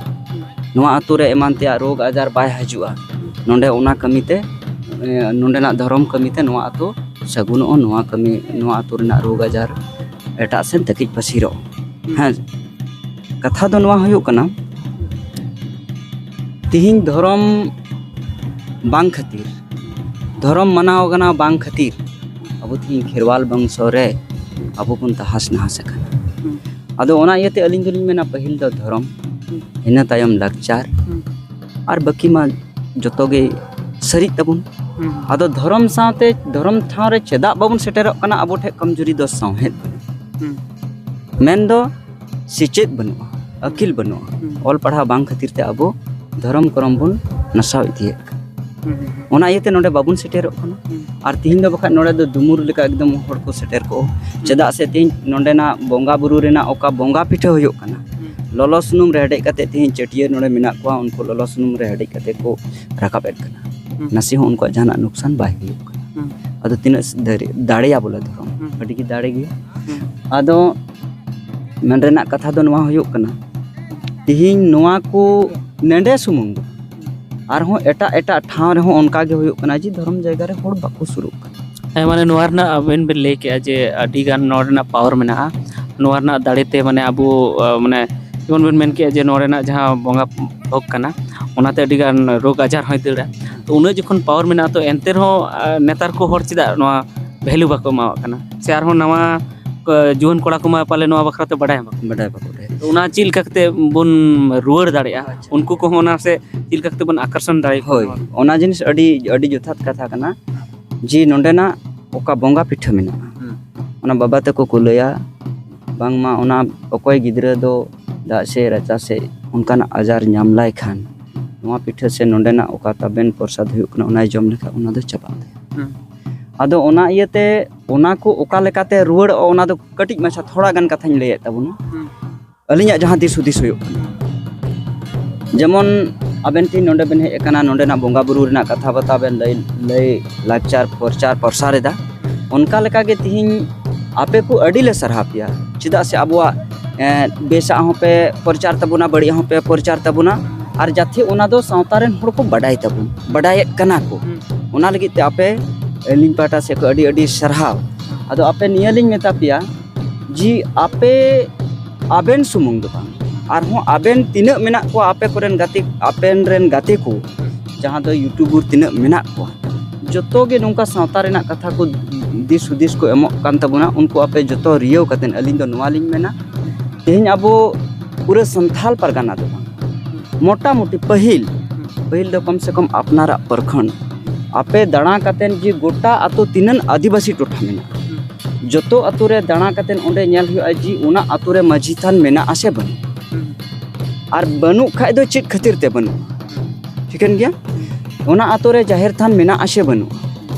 ᱱᱚᱣᱟ ᱟᱛᱳ ᱨᱮ ᱮᱢᱟᱱ ᱛᱮᱭᱟᱜ ᱨᱳᱜᱽ ᱟᱡᱟᱨ ᱵᱟᱭ ᱦᱤᱡᱩᱜᱼᱟ᱾ ᱱᱚᱰᱮ ᱚᱱᱟ ᱠᱟᱹᱢᱤᱛᱮ, ᱮ, ᱱᱚᱰᱮᱱᱟᱜ ᱫᱷᱚᱨᱚᱢ ᱠᱟᱹᱢᱤᱛᱮ ᱱᱚᱣᱟ ᱟᱛᱳ ᱥᱟᱹᱜᱩᱱᱚᱜᱼᱟ, ᱱᱚᱣᱟ ᱠᱟᱹᱢᱤ, ᱱᱚᱣᱟ ᱟᱛᱳ ᱨᱮᱱᱟᱜ ᱨᱳᱜᱽ ᱟᱡᱟᱨ ᱮᱴᱟᱜ ᱥᱮᱱ ᱛᱟᱹᱠᱤᱡ ᱯᱟᱹᱥᱤᱨᱚᱜᱼᱟ᱾ ᱦᱮᱸ, ᱠᱟᱛᱷᱟ ᱫᱚ ᱱᱚᱣᱟ ᱦᱩᱭᱩᱜ ᱠᱟᱱᱟ, ᱛᱤᱦᱤᱧ ᱫᱷᱚᱨᱚᱢ ᱵᱟᱝ ᱠᱷᱟᱹᱛᱤᱨ, ᱫᱷᱚᱨᱚᱢ ᱢᱟᱱᱟᱣ ᱠᱟᱱᱟ ᱵᱟᱝ ᱠᱷᱟᱹᱛᱤᱨ, ᱟᱵᱚ ᱛᱤᱦᱤᱧ ᱠᱷᱮᱨᱣᱟᱞ ᱵᱚᱝᱥᱚ ᱨᱮ ᱟᱵᱚ ᱵᱚᱱ ᱛᱟᱦᱟᱥ ᱱᱟᱦᱟᱥ ᱟᱠᱟᱱᱟ᱾ ᱦᱩᱸ᱾ ᱟᱫᱚ ᱚᱱᱟ ᱤᱭᱟᱹᱛᱮ ᱟᱹᱞᱤᱧ ᱫᱚᱞᱤᱧ ᱢᱮᱱᱟ, ᱯᱟᱹᱦᱤᱞ ᱫᱚ ᱫᱷᱚᱨᱚᱢ, ᱦᱩᱸ᱾ ᱤᱱᱟᱹ ᱛᱟᱭᱚᱢ ᱞᱟᱠᱪᱟᱨ, ᱦᱩᱸ᱾ ᱟᱨ ᱵᱟᱹᱠᱤ ᱢᱟ ᱡᱚᱛᱚ ᱜᱮ ᱥᱟᱹᱨᱤᱜ ᱛᱟᱵᱚᱱ᱾ ᱟᱫᱚ ᱫᱷᱚᱨᱚᱢ ᱥᱟᱶᱛᱮ, ᱫᱷᱚᱨᱚᱢ ᱴᱷᱟᱶ ᱨᱮ ᱪᱮᱫᱟᱜ ᱵᱟᱵᱚᱱ ᱥᱮᱴᱮᱨᱚᱜ ᱠᱟᱱᱟ? ᱟᱵᱚ ᱴᱷᱮᱱ ᱠᱚᱢᱡᱩᱨᱤ ᱫᱚ ᱥᱟᱶᱦᱮᱫ ᱵᱟᱹᱱᱩᱜᱼᱟ᱾ ᱢᱮᱱᱫᱚ ᱥᱮᱪᱮᱫ ᱵᱟᱹᱱᱩᱜᱼᱟ, ᱟᱹᱠᱤᱞ ᱵᱟᱹᱱᱩᱜᱼᱟ, ᱚᱞ ᱯᱟᱲᱦᱟᱣ ᱵᱟᱝ ᱠᱷᱟᱹᱛᱤᱨ ᱛᱮ ᱟᱵᱚ ᱫᱷᱚᱨᱚᱢ ᱠᱚᱨᱚᱢ ᱵᱚᱱ ᱱᱟᱥᱟᱣ ᱤᱫᱤᱭᱮᱫ ᱠᱟᱱᱟ᱾ ᱚᱱᱟ ᱤᱭᱟᱹᱛᱮ ᱱᱚᱰᱮ ᱵᱟᱵᱚᱱ ᱥᱮᱴᱮᱨᱚᱜ ᱠᱟᱱᱟ᱾ ᱟᱨ ᱛᱤᱦᱤᱧ ᱫᱚ ᱵᱟᱠᱷᱟᱡ ᱱᱚᱰᱮ ᱫᱚ ᱫᱩᱢᱩᱨ ᱞᱮᱠᱟ ᱮᱠᱫᱚᱢ ᱦᱚᱲ ᱠᱚ ᱥᱮᱴᱮᱨ ᱠᱚᱜᱼᱟ᱾ ᱪᱮᱫᱟᱜ ᱥᱮ ᱛᱤᱦᱤᱧ ᱱᱚᱰᱮᱱᱟᱜ ᱵᱚᱸᱜᱟ ᱵᱩᱨᱩ ᱨᱮᱱᱟᱜ ᱚᱠᱟ ᱵᱚᱸᱜᱟ ᱯᱤᱴᱷᱟᱹ ᱦᱩᱭᱩᱜ ᱠᱟᱱᱟ, ᱞᱚᱞᱚ ᱥᱩᱱᱩᱢ ᱨᱮ ᱦᱮᱰᱮᱡ ᱠᱟᱛᱮ ᱛᱤᱦᱤᱧ ᱪᱟᱹᱴᱭᱟᱹ ᱱᱚᱰᱮ ᱢᱮᱱᱟᱜ ᱠᱚᱣᱟ, ᱩᱱᱠᱩ ᱞᱚᱞᱚ ᱥᱩᱱᱩᱢ ᱨᱮ ᱦᱮᱰᱮᱡ ᱠᱟᱛᱮ ᱠᱚ ᱨᱟᱠᱟᱵ ᱮᱫ ᱠᱟᱱᱟ᱾ ᱱᱟᱥᱮ ᱦᱚᱸ ᱩᱱᱠᱩᱣᱟᱜ ᱡᱟᱦᱟᱱᱟᱜ ᱱᱩᱠᱥᱟᱱ ᱵᱟᱭ ᱦᱩᱭᱩᱜ ᱠᱟᱱᱟ᱾ ᱟᱫᱚ ᱛᱤᱱᱟᱹᱜ ᱫᱟᱲᱮ-, ᱫᱟᱲᱮᱭᱟ ᱵᱚᱞᱮ ᱫᱷᱚᱨᱚᱢ ᱟᱹᱰᱤ ᱜᱮ ᱫᱟᱲᱮ ᱜᱮᱭᱟ᱾ ᱟᱫᱚ ᱢᱮᱱ ᱨᱮᱱᱟᱜ ᱠᱟᱛᱷᱟ ᱫᱚ ᱱᱚᱣᱟ ᱦᱩᱭᱩᱜ ᱠᱟᱱᱟ, ᱛᱤᱦᱤᱧ ᱱᱚᱣᱟ ᱠᱚ ᱱᱮᱰᱮ ᱥᱩᱢᱩᱝ ᱫᱚ, ᱟᱨᱦᱚᱸ ᱮᱴᱟᱜ ᱮᱴᱟᱜ ᱴᱷᱟᱶ ᱨᱮᱦᱚᱸ ᱚᱱᱠᱟ ᱜᱮ ᱦᱩᱭᱩᱜ ᱠᱟᱱᱟ ᱡᱮ ᱫᱷᱚᱨᱚᱢ ᱡᱟᱭᱜᱟ ᱨᱮ ᱦᱚᱲ ᱵᱟᱠᱚ ᱥᱩᱨᱩᱜ ᱠᱟᱱᱟ᱾ ᱦᱮᱸ, ᱢᱟᱱᱮ ᱱᱚᱣᱟ ᱨᱮᱱᱟᱜ ᱟᱵᱮᱱ ᱵᱮᱱ ᱞᱟᱹᱭ ᱠᱮᱜᱼᱟ ᱡᱮ ᱟᱹᱰᱤ ᱜᱟᱱ ᱱᱚᱣᱟ ᱨᱮᱱᱟᱜ ᱯᱟᱣᱟᱨ ᱢᱮᱱᱟᱜᱼᱟ, ᱱᱚᱣᱟ ᱨᱮᱱᱟᱜ ᱫᱟᱲᱮ ᱛᱮ ᱢᱟᱱᱮ ᱟᱵᱚ, ᱟ, ᱢᱟᱱᱮ ᱡᱮᱢᱚᱱ ᱵᱮᱱ ᱢᱮᱱ ᱠᱮᱜᱼᱟ ᱡᱮ ᱱᱚᱣᱟ ᱨᱮᱱᱟᱜ ᱡᱟᱦᱟᱸ ᱵᱚᱸᱜᱟ ᱵᱷᱳᱜᱽ ᱠᱟᱱᱟ, ᱚᱱᱟᱛᱮ ᱟᱹᱰᱤ ᱜᱟᱱ ᱨᱳᱜᱽ ᱟᱡᱟᱨ ᱦᱚᱸᱭ ᱫᱟᱹᱲᱟ᱾ ᱛᱚ ᱩᱱᱟᱹᱜ ᱡᱚᱠᱷᱚᱱ ᱯᱟᱣᱟᱨ ᱢᱮᱱᱟᱜᱼᱟ, ᱛᱚ ᱮᱱᱛᱮ ᱨᱮᱦᱚᱸ, ᱟ, ᱱᱮᱛᱟᱨ ᱠᱚ ᱦᱚᱲ ᱪᱮᱫᱟᱜ ᱱᱚᱣᱟ ᱵᱷᱮᱞᱩ ᱵᱟᱠᱚ ᱮᱢᱟᱣᱟᱜ ᱠᱟᱱᱟ? ᱥᱮ ᱟᱨᱦᱚᱸ ᱱᱟᱣᱟ ᱠᱚ, ᱡᱩᱣᱟᱹᱱ ᱠᱚᱲᱟ ᱠᱚᱢᱟ ᱯᱟᱞᱮ ᱱᱚᱣᱟ ᱵᱟᱠᱷᱨᱟ ᱛᱮ ᱵᱟᱰᱟᱭ ᱦᱚᱸ ᱵᱟᱠᱚ ᱵᱟᱰᱟᱭ ᱵᱟᱠᱚ ᱵᱟᱰᱟᱭᱟ᱾ ᱛᱚ ᱚᱱᱟ ᱪᱮᱫ ᱞᱮᱠᱟ ᱠᱟᱛᱮ ᱵᱚᱱ ᱨᱩᱣᱟᱹᱲ ᱫᱟᱲᱮᱭᱟᱜᱼᱟ? ᱟᱪᱪᱷᱟ᱾ ᱩᱱᱠᱩ ᱠᱚᱦᱚᱸ ᱚᱱᱟ ᱥᱮ ᱪᱮᱫ ᱞᱮᱠᱟ ᱠᱟᱛᱮ ᱵᱚᱱ ᱟᱠᱚᱨᱥᱚᱱ ᱫᱟᱲᱮᱭᱟᱠᱚᱣᱟ? ᱦᱳᱭ, ᱱᱚᱣᱟ? ᱚᱱᱟ ᱡᱤᱱᱤᱥ ᱟᱹᱰᱤ, ᱟᱹᱰᱤ ᱡᱚᱛᱷᱟᱛ ᱠᱟᱛᱷᱟ ᱠᱟᱱᱟ᱾ ᱡᱮ ᱱᱚᱰᱮᱱᱟᱜ ᱚᱠᱟ ᱵᱚᱸᱜᱟ ᱯᱤᱴᱷᱟᱹ ᱢᱮᱱᱟᱜᱼᱟ, ᱦᱩᱸ᱾ ᱚᱱᱟ ᱵᱟᱵᱟ ᱛᱟᱠᱚ ᱠᱚ ᱞᱟᱹᱭᱟ, ᱵᱟᱝᱢᱟ ᱚᱱᱟ ᱚᱠᱚᱭ ᱜᱤᱫᱽᱨᱟᱹ ᱫᱚ ᱫᱟᱜ ᱥᱮ ᱨᱟᱪᱟ ᱥᱮ ᱚᱱᱠᱟᱱᱟᱜ ᱟᱡᱟᱨ ᱧᱟᱢ ᱞᱟᱭ ᱠᱷᱟᱱ, ᱱᱚᱣᱟ ᱯᱤᱴᱷᱟᱹ ᱥᱮ ᱱᱚᱰᱮᱱᱟᱜ ᱚᱠᱟ ᱛᱟᱵᱮᱱ ᱯᱨᱚᱥᱟᱫ ᱦᱩᱭᱩᱜ ᱠᱟᱱᱟ, ᱚᱱᱟᱭ ᱡᱚᱢ ᱞᱮᱠᱷᱟᱱ ᱚᱱᱟ ᱫᱚ ᱪᱟᱵᱟᱜ ᱛᱟᱭᱟ᱾ ᱦᱩᱸ᱾ ᱟᱫᱚ ᱚᱱᱟ ᱤᱭᱟᱹᱛᱮ ᱚᱱᱟ ᱠᱚ ᱚᱠᱟ ᱞᱮᱠᱟᱛᱮ ᱨᱩᱣᱟᱹᱲᱚᱜᱼᱟ, ᱚᱱᱟ ᱫᱚ ᱠᱟᱹᱴᱤᱡ ᱢᱟᱪᱷᱟ ᱛᱷᱚᱲᱟ ᱜᱟᱱ ᱠᱟᱛᱷᱟᱧ ᱞᱟᱹᱭᱮᱫ ᱛᱟᱵᱚᱱᱟ᱾ ᱦᱩᱸ᱾ ᱟᱹᱞᱤᱧᱟᱜ ᱡᱟᱦᱟᱸ ᱫᱤᱥ ᱦᱩᱫᱤᱥ ᱦᱩᱭᱩᱜ ᱠᱟᱱᱟ, ᱡᱮᱢᱚᱱ ᱟᱵᱮᱱ ᱛᱤᱦᱤᱧ ᱱᱚᱰᱮ ᱵᱮᱱ ᱦᱮᱡ ᱟᱠᱟᱱᱟ, ᱱᱚᱰᱮᱱᱟᱜ ᱵᱚᱸᱜᱟ ᱵᱩᱨᱩ ᱨᱮᱱᱟᱜ ᱠᱟᱛᱷᱟ ᱵᱟᱛᱟ ᱵᱮᱱ ᱞᱟᱹᱭ, ᱞᱟᱹᱭ ᱞᱟᱠᱪᱟᱨ ᱯᱨᱚᱪᱟᱨ ᱯᱨᱚᱥᱟᱨ ᱮᱫᱟ, ᱚᱱᱠᱟ ᱞᱮᱠᱟᱜᱮ ᱛᱤᱦᱤᱧ ᱟᱯᱮ ᱠᱚ ᱟᱹᱰᱤ ᱞᱮ ᱥᱟᱨᱦᱟᱣ ᱯᱮᱭᱟ᱾ ᱪᱮᱫᱟᱜ ᱥᱮ ᱟᱵᱚᱣᱟᱜ, ᱮᱸ, ᱵᱮᱥᱟᱜ ᱦᱚᱸᱯᱮ ᱯᱨᱚᱪᱟᱨ ᱛᱟᱵᱚᱱᱟ, ᱵᱟᱹᱲᱤᱡᱟᱜ ᱦᱚᱸᱯᱮ ᱯᱨᱚᱪᱟᱨ ᱛᱟᱵᱚᱱᱟ, ᱟᱨ ᱡᱟᱛᱮ ᱚᱱᱟ ᱫᱚ ᱥᱟᱶᱛᱟ ᱨᱮᱱ ᱦᱚᱲ ᱠᱚ ᱵᱟᱰᱟᱭ ᱛᱟᱵᱚᱱ, ᱵᱟᱰᱟᱭᱮᱫ ᱠᱟᱱᱟ ᱠᱚ᱾ ᱦᱩᱸ᱾ ᱚᱱᱟ ᱞᱟᱹᱜᱤᱫ ᱛᱮ ᱟᱯᱮ, ᱟᱹᱞᱤᱧ ᱯᱟᱦᱴᱟ ᱥᱮᱫ ᱠᱷᱚᱱ ᱟᱹᱰᱤ ᱟᱹᱰᱤ ᱥᱟᱨᱦᱟᱣ᱾ ᱟᱫᱚ ᱟᱯᱮ ᱱᱤᱭᱟᱹ ᱞᱤᱧ ᱢᱮᱛᱟ ᱯᱮᱭᱟ, ᱡᱮ ᱟᱯᱮ ᱟᱵᱮᱱ ᱥᱩᱢᱩᱝ ᱫᱚ ᱵᱟᱝ, ᱟᱨᱦᱚᱸ ᱟᱵᱮᱱ ᱛᱤᱱᱟᱹᱜ ᱢᱮᱱᱟᱜ ᱠᱚᱣᱟ ᱟᱯᱮ ᱠᱚᱨᱮᱱ ᱜᱟᱛᱮ, ᱟᱯᱮᱱ ᱨᱮᱱ ᱜᱟᱛᱮ ᱠᱚ, ᱡᱟᱦᱟᱸ ᱫᱚ YouTuber ᱛᱤᱱᱟᱹᱜ ᱢᱮᱱᱟᱜ ᱠᱚᱣᱟ, ᱡᱚᱛᱚ ᱜᱮ ᱱᱚᱝᱠᱟ ᱥᱟᱶᱛᱟ ᱨᱮᱱᱟᱜ ᱠᱟᱛᱷᱟ ᱠᱚ ᱫᱤᱥ ᱦᱩᱫᱤᱥ ᱠᱚ ᱮᱢᱚᱜ ᱠᱟᱱ ᱛᱟᱵᱚᱱᱟ, ᱩᱱᱠᱩ ᱟᱯᱮ ᱡᱚᱛᱚ ᱨᱤᱭᱟᱹᱣ ᱠᱟᱛᱮᱫ ᱟᱹᱞᱤᱧ ᱫᱚ ᱱᱚᱣᱟ ᱞᱤᱧ ᱢᱮᱱᱟ, ᱛᱮᱦᱮᱧ ᱟᱵᱚ ᱯᱩᱨᱟᱹ ᱥᱟᱱᱛᱷᱟᱞ ᱯᱟᱨᱜᱟᱱᱟ ᱫᱚ ᱵᱟᱝ, ᱢᱚᱴᱟᱢᱩᱴᱤ ᱯᱟᱹᱦᱤᱞ, ᱯᱟᱹᱦᱤᱞ ᱫᱚ ᱠᱚᱢ ᱥᱮ ᱠᱚᱢ ᱟᱯᱱᱟᱨᱟᱜ ᱯᱨᱚᱠᱷᱚᱸᱰ, ᱟᱯᱮ ᱫᱟᱬᱟ ᱠᱟᱛᱮᱫ ᱡᱮ ᱜᱚᱴᱟ ᱟᱛᱳ ᱛᱤᱱᱟᱹᱜ ᱟᱹᱫᱤᱵᱟᱹᱥᱤ ᱴᱚᱴᱷᱟ ᱢᱮᱱᱟᱜᱼᱟ, ᱡᱚᱛᱚ ᱟᱛᱳ ᱨᱮ ᱫᱟᱬᱟ ᱠᱟᱛᱮᱫ ᱚᱸᱰᱮ ᱧᱮᱞ ᱦᱩᱭᱩᱜᱼᱟ ᱡᱮ ᱚᱱᱟ ᱟᱛᱳ ᱨᱮ ᱢᱟᱹᱡᱷᱤ ᱛᱷᱟᱱ ᱢᱮᱱᱟᱜᱼᱟ ᱥᱮ ᱵᱟᱹᱱᱩᱜᱼᱟ᱾ ᱟᱨ ᱵᱟᱹᱱᱩᱜ ᱠᱷᱟᱡ ᱫᱚ ᱪᱮᱫ ᱠᱷᱟᱹᱛᱤᱨ ᱛᱮ ᱵᱟᱹᱱᱩᱜᱼᱟ? ᱴᱷᱤᱠᱟᱹᱱ ᱜᱮᱭᱟ? ᱚᱱᱟ ᱟᱛᱳ ᱨᱮ ᱡᱟᱦᱮᱨ ᱛᱷᱟᱱ ᱢᱮᱱᱟᱜᱼᱟ ᱥᱮ ᱵᱟᱹᱱᱩᱜᱼᱟ?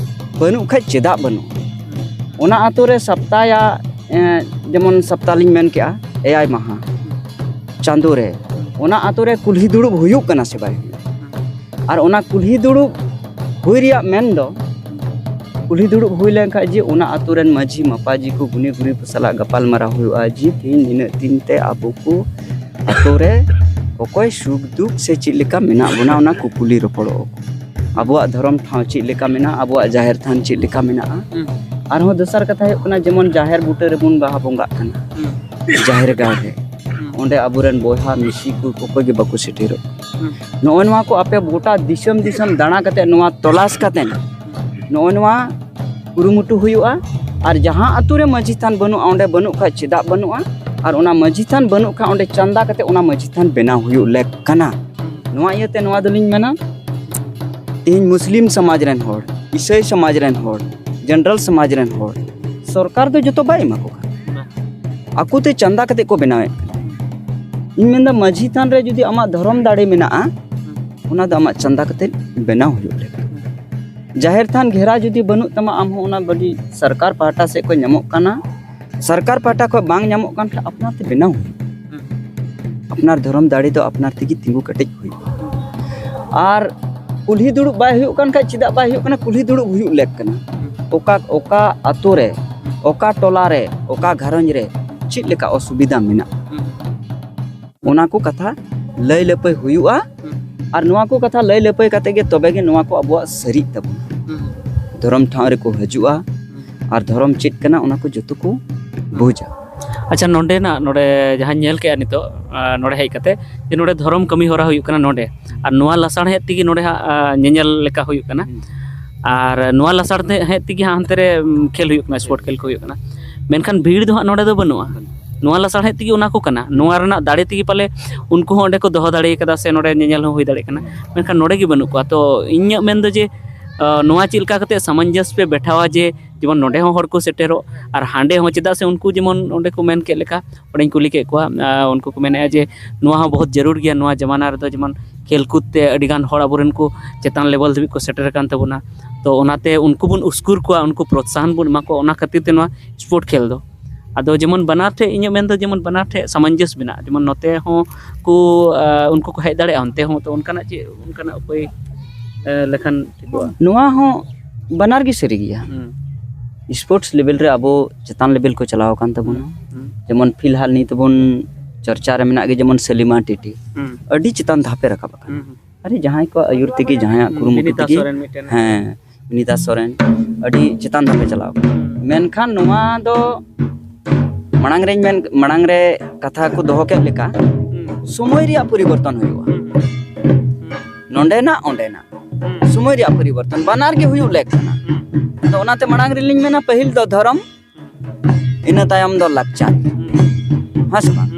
ᱵᱟᱹᱱᱩᱜ ᱠᱷᱟᱡ ᱪᱮᱫᱟᱜ ᱵᱟᱹᱱᱩᱜᱼᱟ? ᱚᱱᱟ ᱟᱛᱳ ᱨᱮ ᱥᱟᱯᱛᱟᱭᱟ, ᱮᱸ, ᱡᱮᱢᱚᱱ ᱥᱟᱯᱛᱟ ᱞᱤᱧ ᱢᱮᱱ ᱠᱮᱜᱼᱟ, ᱮᱭᱟᱭ ᱢᱟᱦᱟ ᱪᱟᱸᱫᱳ ᱨᱮ, ᱚᱱᱟ ᱟᱛᱳ ᱨᱮ ᱠᱩᱞᱦᱤ ᱫᱩᱲᱩᱵ ᱦᱩᱭᱩᱜ ᱠᱟᱱᱟ ᱥᱮ ᱵᱟᱭ ᱦᱩᱭᱩᱜ? ᱟᱨ ᱚᱱᱟ ᱠᱩᱞᱦᱤ ᱫᱩᱲᱩᱵ ᱦᱩᱭ ᱨᱮᱭᱟᱜ ᱢᱮᱱ ᱫᱚ, ᱠᱩᱞᱦᱤ ᱫᱩᱲᱩᱵ ᱦᱩᱭ ᱞᱮᱱᱠᱷᱟᱡ ᱡᱮ ᱚᱱᱟ ᱟᱛᱳ ᱨᱮᱱ ᱢᱟᱹᱡᱷᱤ ᱢᱟᱯᱟᱡᱷᱤ ᱠᱚ, ᱜᱩᱱᱤ ᱜᱩᱨᱤᱵ ᱠᱚ ᱥᱟᱞᱟᱜ ᱜᱟᱯᱟᱞ ᱢᱟᱨᱟᱣ ᱦᱩᱭᱩᱜᱼᱟ ᱡᱮ ᱛᱮᱦᱮᱧ ᱱᱤᱱᱟᱹᱜ ᱫᱤᱱ ᱛᱮ ᱟᱵᱚ ᱠᱚ ᱟᱛᱳ ᱨᱮ ᱚᱠᱚᱭ ᱥᱩᱠ ᱫᱩᱠ ᱥᱮ ᱪᱮᱫ ᱞᱮᱠᱟ ᱢᱮᱱᱟᱜ ᱵᱚᱱᱟ, ᱚᱱᱟ ᱠᱚ ᱠᱩᱞᱤ ᱨᱚᱯᱚᱲᱚᱜ ᱟᱠᱚ᱾ ᱟᱵᱚᱣᱟᱜ ᱫᱷᱚᱨᱚᱢ ᱴᱷᱟᱶ ᱪᱮᱫ ᱞᱮᱠᱟ ᱢᱮᱱᱟᱜᱼᱟ, ᱟᱵᱚᱣᱟᱜ ᱡᱟᱦᱮᱨ ᱛᱷᱟᱱ ᱪᱮᱫ ᱞᱮᱠᱟ ᱢᱮᱱᱟᱜᱼᱟ᱾ ᱦᱩᱸ᱾ ᱟᱨᱦᱚᱸ ᱫᱚᱥᱟᱨ ᱠᱟᱛᱷᱟ ᱦᱩᱭᱩᱜ ᱠᱟᱱᱟ, ᱡᱮᱢᱚᱱ ᱡᱟᱦᱮᱨ ᱵᱩᱴᱟᱹ ᱨᱮᱵᱚᱱ ᱵᱟᱦᱟ ᱵᱚᱸᱜᱟᱜ ᱠᱟᱱᱟ, ᱦᱩᱸ᱾ ᱡᱟᱦᱮᱨ ᱜᱟᱲ ᱨᱮ, ᱦᱩᱸ᱾ ᱚᱸᱰᱮ ᱟᱵᱚᱨᱮᱱ ᱵᱚᱭᱦᱟ ᱢᱤᱥᱤ ᱠᱚ ᱚᱠᱚᱭ ᱜᱮ ᱵᱟᱠᱚ ᱥᱮᱴᱮᱨᱚᱜ᱾ ᱦᱩᱸ᱾ ᱱᱚᱜᱼᱚᱭ ᱱᱚᱣᱟ ᱠᱚ ᱟᱯᱮ ᱜᱚᱴᱟ ᱫᱤᱥᱚᱢ ᱫᱤᱥᱚᱢ ᱫᱟᱬᱟ ᱠᱟᱛᱮ, ᱱᱚᱣᱟ ᱛᱚᱞᱟᱥ ᱠᱟᱛᱮ, ᱱᱚᱜᱼᱚᱭ ᱱᱚᱣᱟ ᱠᱩᱨᱩᱢᱩᱴᱩ ᱦᱩᱭᱩᱜᱼᱟ᱾ ᱟᱨ ᱡᱟᱦᱟᱸ ᱟᱛᱳ ᱨᱮ ᱢᱟᱹᱡᱷᱤ ᱛᱷᱟᱱ ᱵᱟᱹᱱᱩᱜᱼᱟ, ᱚᱸᱰᱮ ᱵᱟᱹᱱᱩᱜ ᱠᱷᱟᱡ ᱪᱮᱫᱟᱜ ᱵᱟᱹᱱᱩᱜᱼᱟ? ᱟᱨ ᱚᱱᱟ ᱢᱟᱹᱡᱷᱤ ᱛᱷᱟᱱ ᱵᱟᱹᱱᱩᱜ ᱠᱷᱟᱡ, ᱚᱸᱰᱮ ᱪᱟᱸᱫᱟ ᱠᱟᱛᱮ ᱚᱱᱟ ᱢᱟᱹᱡᱷᱤ ᱛᱷᱟᱱ ᱵᱮᱱᱟᱣ ᱦᱩᱭᱩᱜ ᱞᱮᱠ ᱠᱟᱱᱟ᱾ ᱱᱚᱣᱟ ᱤᱭᱟᱹᱛᱮ ᱱᱚᱣᱟ ᱫᱚᱞᱤᱧ ᱢᱮᱱᱟ, ᱛᱮᱦᱮᱧ ᱢᱩᱥᱞᱤᱢ ᱥᱚᱢᱟᱡᱽ ᱨᱮᱱ ᱦᱚᱲ, ᱤᱥᱟᱹᱭ ᱥᱚᱢᱟᱡᱽ ᱨᱮᱱ ᱦᱚᱲ, ᱡᱮᱱᱟᱨᱮᱞ ᱥᱚᱢᱟᱡᱽ ᱨᱮᱱ ᱦᱚᱲ, ᱥᱚᱨᱠᱟᱨ ᱫᱚ ᱡᱚᱛᱚ ᱵᱟᱭ ᱮᱢᱟ ᱠᱚ ᱠᱟᱱᱟ᱾ ᱵᱟᱝ᱾ ᱟᱠᱚᱛᱮ ᱪᱟᱸᱫᱟ ᱠᱟᱛᱮ ᱠᱚ ᱵᱮᱱᱟᱣᱮᱫ ᱠᱟᱱᱟ᱾ ᱤᱧ ᱢᱮᱱᱫᱟ, ᱢᱟᱹᱡᱷᱤ ᱛᱷᱟᱱ ᱨᱮ ᱡᱩᱫᱤ ᱟᱢᱟᱜ ᱫᱷᱚᱨᱚᱢ ᱫᱟᱲᱮ ᱢᱮᱱᱟᱜᱼᱟ, ᱚᱱᱟ ᱫᱚ ᱟᱢᱟᱜ ᱪᱟᱸᱫᱟ ᱠᱟᱛᱮ ᱵᱮᱱᱟᱣ ᱦᱩᱭᱩᱜ ᱞᱮᱠᱟ᱾ ᱡᱟᱦᱮᱨ ᱛᱷᱟᱱ ᱜᱷᱮᱨᱟ ᱡᱩᱫᱤ ᱵᱟᱹᱱᱩᱜ ᱛᱟᱢᱟ, ᱟᱢ ᱦᱚᱸ ᱚᱱᱟ ᱵᱟᱹᱰᱤ ᱥᱚᱨᱠᱟᱨ ᱯᱟᱦᱴᱟ ᱥᱮᱫ ᱠᱷᱚᱱ ᱧᱟᱢᱚᱜ ᱠᱟᱱᱟ, ᱥᱚᱨᱠᱟᱨ ᱯᱟᱦᱴᱟ ᱠᱷᱚᱱ ᱵᱟᱝ ᱧᱟᱢᱚᱜ ᱠᱟᱱ ᱠᱷᱟᱱ ᱟᱯᱱᱟᱨ ᱛᱮ ᱵᱮᱱᱟᱣ ᱦᱩᱭᱩᱜᱼᱟ᱾ ᱦᱩᱸ᱾ ᱟᱯᱱᱟᱨ ᱫᱷᱚᱨᱚᱢ ᱫᱟᱲᱮ ᱫᱚ ᱟᱯᱱᱟᱨ ᱛᱮᱜᱮ ᱛᱤᱸᱜᱩ ᱠᱮᱴᱮᱡ ᱦᱩᱭᱩᱜᱼᱟ᱾ ᱟᱨ ᱠᱩᱞᱦᱤ ᱫᱩᱲᱩᱵ ᱵᱟᱭ ᱦᱩᱭᱩᱜ ᱠᱟᱱ ᱠᱷᱟᱡ ᱪᱮᱫᱟᱜ ᱵᱟᱭ ᱦᱩᱭᱩᱜ ᱠᱟᱱᱟ? ᱠᱩᱞᱦᱤ ᱫᱩᱲᱩᱵ ᱦᱩᱭᱩᱜ ᱞᱮᱠ ᱠᱟᱱᱟ᱾ ᱦᱩᱸ᱾ ᱚᱠᱟ, ᱚᱠᱟ ᱟᱛᱳ ᱨᱮ, ᱚᱠᱟ ᱴᱚᱞᱟ ᱨᱮ, ᱚᱠᱟ ᱜᱷᱟᱨᱚᱸᱡᱽ ᱨᱮ ᱪᱮᱫ ᱞᱮᱠᱟ ᱚᱥᱩᱵᱤᱫᱷᱟ ᱢᱮᱱᱟᱜᱼᱟ, ᱦᱩᱸ᱾ ᱚᱱᱟ ᱠᱚ ᱠᱟᱛᱷᱟ ᱞᱟᱹᱭ ᱞᱟᱹᱯᱟᱹᱭ ᱦᱩᱭᱩᱜᱼᱟ᱾ ᱦᱩᱸ᱾ ᱟᱨ ᱱᱚᱣᱟ ᱠᱚ ᱠᱟᱛᱷᱟ ᱞᱟᱹᱭ ᱞᱟᱹᱯᱟᱹᱭ ᱠᱟᱛᱮ ᱜᱮ ᱛᱚᱵᱮ ᱜᱮ ᱱᱚᱣᱟ ᱠᱚ ᱟᱵᱚᱣᱟᱜ ᱥᱟᱹᱨᱤᱜ ᱛᱟᱵᱚᱱᱟ᱾ ᱦᱩᱸ᱾ ᱫᱷᱚᱨᱚᱢ ᱴᱷᱟᱶ ᱨᱮᱠᱚ ᱦᱤᱡᱩᱜᱼᱟ᱾ ᱦᱩᱸ᱾ ᱟᱨ ᱫᱷᱚᱨᱚᱢ ᱪᱮᱫ ᱠᱟᱱᱟ, ᱚᱱᱟ ᱠᱚ ᱡᱚᱛᱚ ᱠᱚ ᱵᱩᱡᱟ᱾ ᱟᱪᱪᱷᱟ, ᱱᱚᱰᱮᱱᱟᱜ, ᱱᱚᱰᱮ ᱡᱟᱦᱟᱸᱧ ᱧᱮᱞ ᱠᱮᱜᱼᱟ ᱱᱤᱛᱚᱜ, ᱟᱸ, ᱱᱚᱰᱮ ᱦᱮᱡ ᱠᱟᱛᱮ, ᱡᱮ ᱱᱚᱰᱮ ᱫᱷᱚᱨᱚᱢ ᱠᱟᱹᱢᱤ ᱦᱚᱨᱟ ᱦᱩᱭᱩᱜ ᱠᱟᱱᱟ ᱱᱚᱰᱮ, ᱟᱨ ᱱᱚᱣᱟ ᱞᱟᱥᱟᱲᱦᱮᱫ ᱛᱮᱜᱮ ᱱᱚᱰᱮ ᱦᱟᱸᱜ, ᱟᱸ, ᱧᱮᱧᱮᱞ ᱞᱮᱠᱟ ᱦᱩᱭᱩᱜ ᱠᱟᱱᱟ᱾ ᱦᱩᱸ᱾ ᱟᱨ ᱱᱚᱣᱟ ᱞᱟᱥᱟᱲᱦᱮᱫ ᱛᱮᱜᱮ ᱦᱟᱸᱜ ᱦᱟᱱᱛᱮ ᱨᱮ, ᱩᱢ, ᱠᱷᱮᱞ ᱦᱩᱭᱩᱜ ᱠᱟᱱᱟ, ᱥᱯᱳᱨᱴ ᱠᱷᱮᱞ ᱠᱚ ᱦᱩᱭᱩᱜ ᱠᱟᱱᱟ᱾ ᱢᱮᱱᱠᱷᱟᱱ ᱵᱷᱤᱲ ᱫᱚ ᱦᱟᱸᱜ ᱱᱚᱰᱮ ᱫᱚ ᱵᱟᱹᱱᱩᱜᱼᱟ᱾ ᱱᱚᱣᱟ ᱞᱟᱥᱟᱲᱦᱮᱫ ᱛᱮᱜᱮ ᱚᱱᱟ ᱠᱚ ᱠᱟᱱᱟ, ᱱᱚᱣᱟ ᱨᱮᱱᱟᱜ ᱫᱟᱲᱮ ᱛᱮᱜᱮ ᱯᱟᱞᱮ ᱩᱱᱠᱩ ᱦᱚᱸ ᱚᱸᱰᱮ ᱠᱚ ᱫᱚᱦᱚ ᱫᱟᱲᱮ ᱠᱟᱫᱟ ᱥᱮ ᱱᱚᱰᱮ ᱧᱮᱧᱮᱞ ᱦᱚᱸ ᱦᱩᱭ ᱫᱟᱲᱮᱭᱟᱜ ᱠᱟᱱᱟ᱾ ᱢᱮᱱᱠᱷᱟᱱ ᱱᱚᱰᱮ ᱜᱮ ᱵᱟᱹᱱᱩᱜ ᱠᱚᱣᱟ᱾ ᱛᱚ ᱤᱧᱟᱹᱜ ᱢᱮᱱ ᱫᱚ ᱡᱮ ᱱᱚᱣᱟ ᱪᱮᱫ ᱞᱮᱠᱟ ᱠᱟᱛᱮ ᱥᱟᱢᱚᱧᱡᱚᱥ ᱯᱮ ᱵᱮᱴᱷᱟᱣᱟ ᱡᱮ ᱡᱮᱢᱚᱱ ᱱᱚᱰᱮ ᱦᱚᱸ ᱦᱚᱲ ᱠᱚ ᱥᱮᱴᱮᱨᱚᱜ ᱟᱨ ᱦᱟᱸᱰᱮ ᱦᱚᱸ? ᱪᱮᱫᱟᱜ ᱥᱮ ᱩᱱᱠᱩ ᱡᱮᱢᱚᱱ ᱚᱸᱰᱮ ᱠᱚ ᱢᱮᱱ ᱠᱮᱫ ᱞᱮᱠᱟ, ᱚᱸᱰᱮᱧ ᱠᱩᱞᱤ ᱠᱮᱫ ᱠᱚᱣᱟ, ᱩᱱᱠᱩ ᱠᱚ ᱢᱮᱱᱮᱫᱼᱟ ᱡᱮ ᱱᱚᱣᱟ ᱦᱚᱸ ᱵᱚᱦᱩᱛ ᱡᱟᱹᱨᱩᱲ ᱜᱮᱭᱟ ᱱᱚᱣᱟ ᱡᱟᱢᱟᱱᱟ ᱨᱮᱫᱚ, ᱡᱮᱢᱚᱱ ᱠᱷᱮᱞ ᱠᱩᱫ ᱛᱮ ᱟᱹᱰᱤ ᱜᱟᱱ ᱦᱚᱲ ᱟᱵᱚᱨᱮᱱ ᱠᱚ ᱪᱮᱛᱟᱱ ᱞᱮᱵᱮᱞ ᱫᱷᱟᱹᱵᱤᱡ ᱠᱚ ᱥᱮᱴᱮᱨ ᱟᱠᱟᱱ ᱛᱟᱵᱚᱱᱟ᱾ ᱛᱚ ᱚᱱᱟᱛᱮ ᱩᱱᱠᱩ ᱵᱚᱱ ᱩᱥᱠᱩᱨ ᱠᱚᱣᱟ, ᱩᱱᱠᱩ ᱯᱨᱚᱛᱥᱟᱦᱚᱱ ᱵᱚᱱ ᱮᱢᱟ ᱠᱚᱣᱟ, ᱚᱱᱟ ᱠᱷᱟᱹᱛᱤᱨ ᱛᱮ ᱱᱚᱣᱟ ᱥᱯᱳᱨᱴ ᱠᱷᱮᱞ ᱫᱚ᱾ ᱟᱫᱚ ᱡᱮᱢᱚᱱ ᱵᱟᱱᱟᱨ ᱴᱷᱮᱡ, ᱤᱧᱟᱹᱜ ᱢᱮᱱ ᱫᱚ ᱡᱮᱢᱚᱱ ᱵᱟᱱᱟᱨ ᱴᱷᱮᱡ ᱥᱟᱢᱚᱧᱡᱚᱥ ᱢᱮᱱᱟᱜᱼᱟ, ᱡᱮᱢᱚᱱ ᱱᱚᱛᱮ ᱦᱚᱸ ᱠᱚ ᱩᱱᱠᱩ ᱠᱚ ᱦᱮᱡ ᱫᱟᱲᱮᱭᱟᱜᱼᱟ, ᱚᱱᱛᱮ ᱦᱚᱸ᱾ ᱛᱚ ᱚᱱᱠᱟᱱᱟᱜ ᱪᱮᱫ, ᱚᱱᱠᱟᱱᱟᱜ ᱩᱯᱟᱹᱭ ᱞᱮᱠᱷᱟᱱ ᱴᱷᱤᱠᱚᱜᱼᱟ? ᱱᱚᱣᱟ ᱦᱚᱸ ᱵᱟᱱᱟᱨ ᱜᱮ ᱥᱟᱹᱨᱤ ᱜᱮᱭᱟ᱾ ᱥᱯᱳᱨᱴᱥ ᱞᱮᱵᱮᱞ ᱨᱮ ᱟᱵᱚ ᱪᱮᱛᱟᱱ ᱞᱮᱵᱮᱞ ᱠᱚ ᱪᱟᱞᱟᱣ ᱟᱠᱟᱱ ᱛᱟᱵᱚᱱᱟ᱾ ᱡᱮᱢᱚᱱ ᱯᱷᱤᱞᱦᱟᱞ ᱱᱤᱛ ᱵᱚᱱ ᱪᱚᱨᱪᱟ ᱨᱮ ᱢᱮᱱᱟᱜ ᱜᱮ, ᱡᱮᱢᱚᱱ ᱥᱮᱞᱤᱢᱟ ᱴᱤᱴᱤ ᱟᱹᱰᱤ ᱪᱮᱛᱟᱱ ᱫᱷᱟᱯ ᱮ ᱨᱟᱠᱟᱵ ᱟᱠᱟᱱᱟ᱾ ᱟᱨᱮ ᱡᱟᱦᱟᱸᱭ ᱠᱚᱣᱟᱜ ᱟᱹᱭᱩᱨ ᱛᱮᱜᱮ, ᱡᱟᱦᱟᱸᱭᱟᱜ ᱠᱩᱨᱩᱢᱩᱴᱩ ᱵᱤᱱᱤᱛᱟ ᱛᱮᱜᱮ, ᱥᱚᱨᱮᱱ ᱢᱤᱫᱴᱮᱱ᱾ ᱦᱮᱸ, ᱵᱤᱱᱤᱛᱟ ᱥᱚᱨᱮᱱ ᱟᱹᱰᱤ ᱪᱮᱛᱟᱱ ᱫᱷᱟᱯ ᱮ ᱪᱟᱞᱟᱣ ᱟᱠᱟᱱᱟ᱾ ᱢᱮᱱᱠᱷᱟᱱ ᱱᱚᱣᱟ ᱫᱚ ᱢᱟᱲᱟᱝ ᱨᱮᱧ ᱢᱮᱱ, ᱢᱟᱲᱟᱝ ᱨᱮ ᱠᱟᱛᱷᱟ ᱠᱚ ᱫᱚᱦᱚ ᱠᱮᱫ ᱞᱮᱠᱟ, ᱥᱚᱢᱚᱭ ᱨᱮᱭᱟᱜ ᱯᱚᱨᱤᱵᱚᱨᱛᱚᱱ ᱦᱩᱭᱩᱜᱼᱟ᱾ ᱱᱚᱰᱮᱱᱟᱜ ᱚᱸᱰᱮᱱᱟᱜ ᱥᱚᱢᱚᱭ ᱨᱮᱭᱟᱜ ᱯᱚᱨᱤᱵᱚᱨᱛᱚᱱ ᱵᱟᱱᱟᱨ ᱜᱮ ᱦᱩᱭᱩᱜ ᱞᱮᱠ ᱠᱟᱱᱟ᱾ ᱟᱫᱚ ᱚᱱᱟᱛᱮ ᱢᱟᱲᱟᱝ ᱨᱮᱞᱤᱧ ᱢᱮᱱᱟ, ᱯᱟᱹᱦᱤᱞ ᱫᱚ ᱫᱷᱚᱨᱚᱢ, ᱤᱱᱟᱹ ᱛᱟᱭᱚᱢ ᱫᱚ ᱞᱟᱠᱪᱟᱨ᱾ ᱦᱮᱸ ᱥᱮ ᱵᱟᱝ?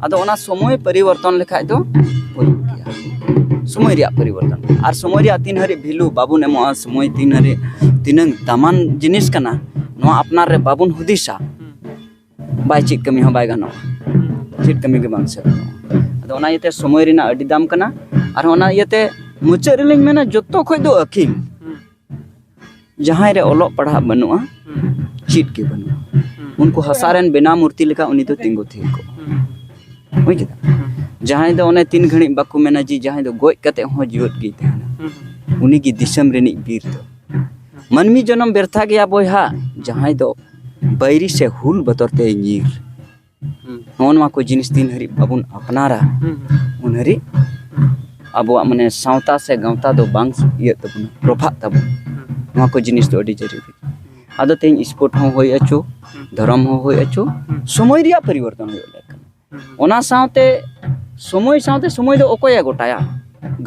ᱟᱫᱚ ᱚᱱᱟ ᱥᱚᱢᱚᱭ ᱯᱚᱨᱤᱵᱚᱨᱛᱚᱱ ᱞᱮᱠᱷᱟᱡ ᱫᱚ ᱦᱩᱭᱩᱜ ᱜᱮᱭᱟ᱾ ᱥᱚᱢᱚᱭ ᱨᱮᱭᱟᱜ ᱯᱚᱨᱤᱵᱚᱨᱛᱚᱱ, ᱟᱨ ᱥᱚᱢᱚᱭ ᱨᱮᱭᱟᱜ ᱛᱤᱱ ᱦᱟᱹᱨᱤᱡ ᱵᱷᱮᱞᱩ ᱵᱟᱵᱚᱱ ᱮᱢᱚᱜᱼᱟ, ᱥᱚᱢᱚᱭ ᱛᱤᱱ ᱦᱟᱹᱨᱤᱡ ᱛᱤᱱᱟᱹᱝ ᱫᱟᱢᱟᱱ ᱡᱤᱱᱤᱥ ᱠᱟᱱᱟ, ᱱᱚᱣᱟ ᱟᱯᱱᱟᱨ ᱨᱮ ᱵᱟᱵᱚᱱ ᱦᱩᱫᱤᱥᱟ, ᱵᱟᱭ ᱪᱮᱫ ᱠᱟᱹᱢᱤ ᱦᱚᱸ ᱵᱟᱭ ᱜᱟᱱᱚᱜᱼᱟ, ᱪᱮᱫ ᱠᱟᱹᱢᱤ ᱜᱮ ᱵᱟᱝ ᱥᱟᱹᱨᱤᱜᱼᱟ᱾ ᱟᱫᱚ ᱚᱱᱟ ᱤᱭᱟᱹᱛᱮ ᱥᱚᱢᱚᱭ ᱨᱮᱱᱟᱜ ᱟᱹᱰᱤ ᱫᱟᱢ ᱠᱟᱱᱟ᱾ ᱟᱨ ᱚᱱᱟ ᱤᱭᱟᱹᱛᱮ ᱢᱩᱪᱟᱹᱫ ᱨᱮᱞᱤᱧ ᱢᱮᱱᱟ, ᱡᱚᱛᱚ ᱠᱷᱚᱡ ᱫᱚ ᱟᱹᱠᱤᱞ᱾ ᱡᱟᱦᱟᱸᱭ ᱨᱮ ᱚᱞᱚᱜ ᱯᱟᱲᱦᱟᱜ ᱵᱟᱹᱱᱩᱜᱼᱟ, ᱪᱮᱫ ᱜᱮ ᱵᱟᱹᱱᱩᱜᱼᱟ, ᱩᱱᱠᱩ ᱦᱟᱥᱟ ᱨᱮᱱ ᱵᱮᱱᱟᱣ ᱢᱩᱨᱛᱤ ᱞᱮᱠᱟ ᱩᱱᱤ ᱫᱚ ᱛᱤᱸᱜᱩ ᱛᱷᱤᱨ ᱠᱚᱜᱼᱟ᱾ ᱵᱩᱡᱽ ᱠᱮᱫᱟ? ᱡᱟᱦᱟᱸᱭ ᱫᱚ ᱚᱱᱮ ᱛᱤᱱ ᱜᱷᱟᱹᱲᱤᱡ ᱵᱟᱠᱚ ᱢᱮᱱᱟ ᱡᱮ ᱡᱟᱦᱟᱸᱭ ᱫᱚ ᱜᱚᱡ ᱠᱟᱛᱮ ᱦᱚᱸ ᱡᱤᱣᱮᱫ ᱜᱮᱭ ᱛᱟᱦᱮᱱᱟ, ᱩᱱᱤ ᱜᱮ ᱫᱤᱥᱚᱢ ᱨᱤᱱᱤᱡ ᱵᱤᱨ ᱫᱚ᱾ ᱢᱟᱹᱱᱢᱤ ᱡᱚᱱᱚᱢ ᱵᱮᱨᱛᱷᱟ ᱜᱮᱭᱟ ᱵᱚᱭᱦᱟ, ᱡᱟᱦᱟᱸᱭ ᱫᱚ ᱵᱟᱹᱭᱨᱤ ᱥᱮ ᱦᱩᱞ ᱵᱚᱛᱚᱨ ᱛᱮᱭ ᱧᱤᱨ᱾ ᱱᱚᱜᱼᱚ ᱱᱚᱣᱟ ᱠᱚ ᱡᱤᱱᱤᱥ ᱛᱤᱱ ᱦᱟᱹᱨᱤᱡ ᱵᱟᱵᱚᱱ ᱟᱯᱱᱟᱨᱟ, ᱩᱱ ᱦᱟᱹᱨᱤᱡ ᱟᱵᱚᱣᱟᱜ ᱢᱟᱱᱮ ᱥᱟᱶᱛᱟ ᱥᱮ ᱜᱟᱶᱛᱟ ᱫᱚ ᱵᱟᱝ ᱤᱭᱟᱹᱜ ᱛᱟᱵᱚᱱᱟ, ᱯᱨᱚᱵᱷᱟᱜ ᱛᱟᱵᱚᱱᱟ᱾ ᱱᱚᱣᱟ ᱠᱚ ᱡᱤᱱᱤᱥ ᱫᱚ ᱟᱹᱰᱤ ᱡᱟᱹᱨᱩᱨᱤ᱾ ᱟᱫᱚ ᱛᱮᱦᱮᱧ ᱥᱯᱳᱨᱴ ᱦᱚᱸ ᱦᱩᱭ ᱦᱚᱪᱚ, ᱫᱷᱚᱨᱚᱢ ᱦᱚᱸ ᱦᱩᱭ ᱦᱚᱪᱚ, ᱥᱚᱢᱚᱭ ᱨᱮᱭᱟᱜ ᱯᱚᱨᱤᱵᱚᱨᱛᱚᱱ ᱦᱩᱭᱩᱜ ᱞᱮᱠ ᱠᱟᱱᱟ᱾ ᱚᱱᱟ ᱥᱟᱶᱛᱮ ᱥᱚᱢᱚᱭ ᱥᱟᱶᱛᱮ ᱥᱚᱢᱚᱭ ᱫᱚ ᱚᱠᱚᱭᱮ ᱜᱚᱴᱟᱭᱟ?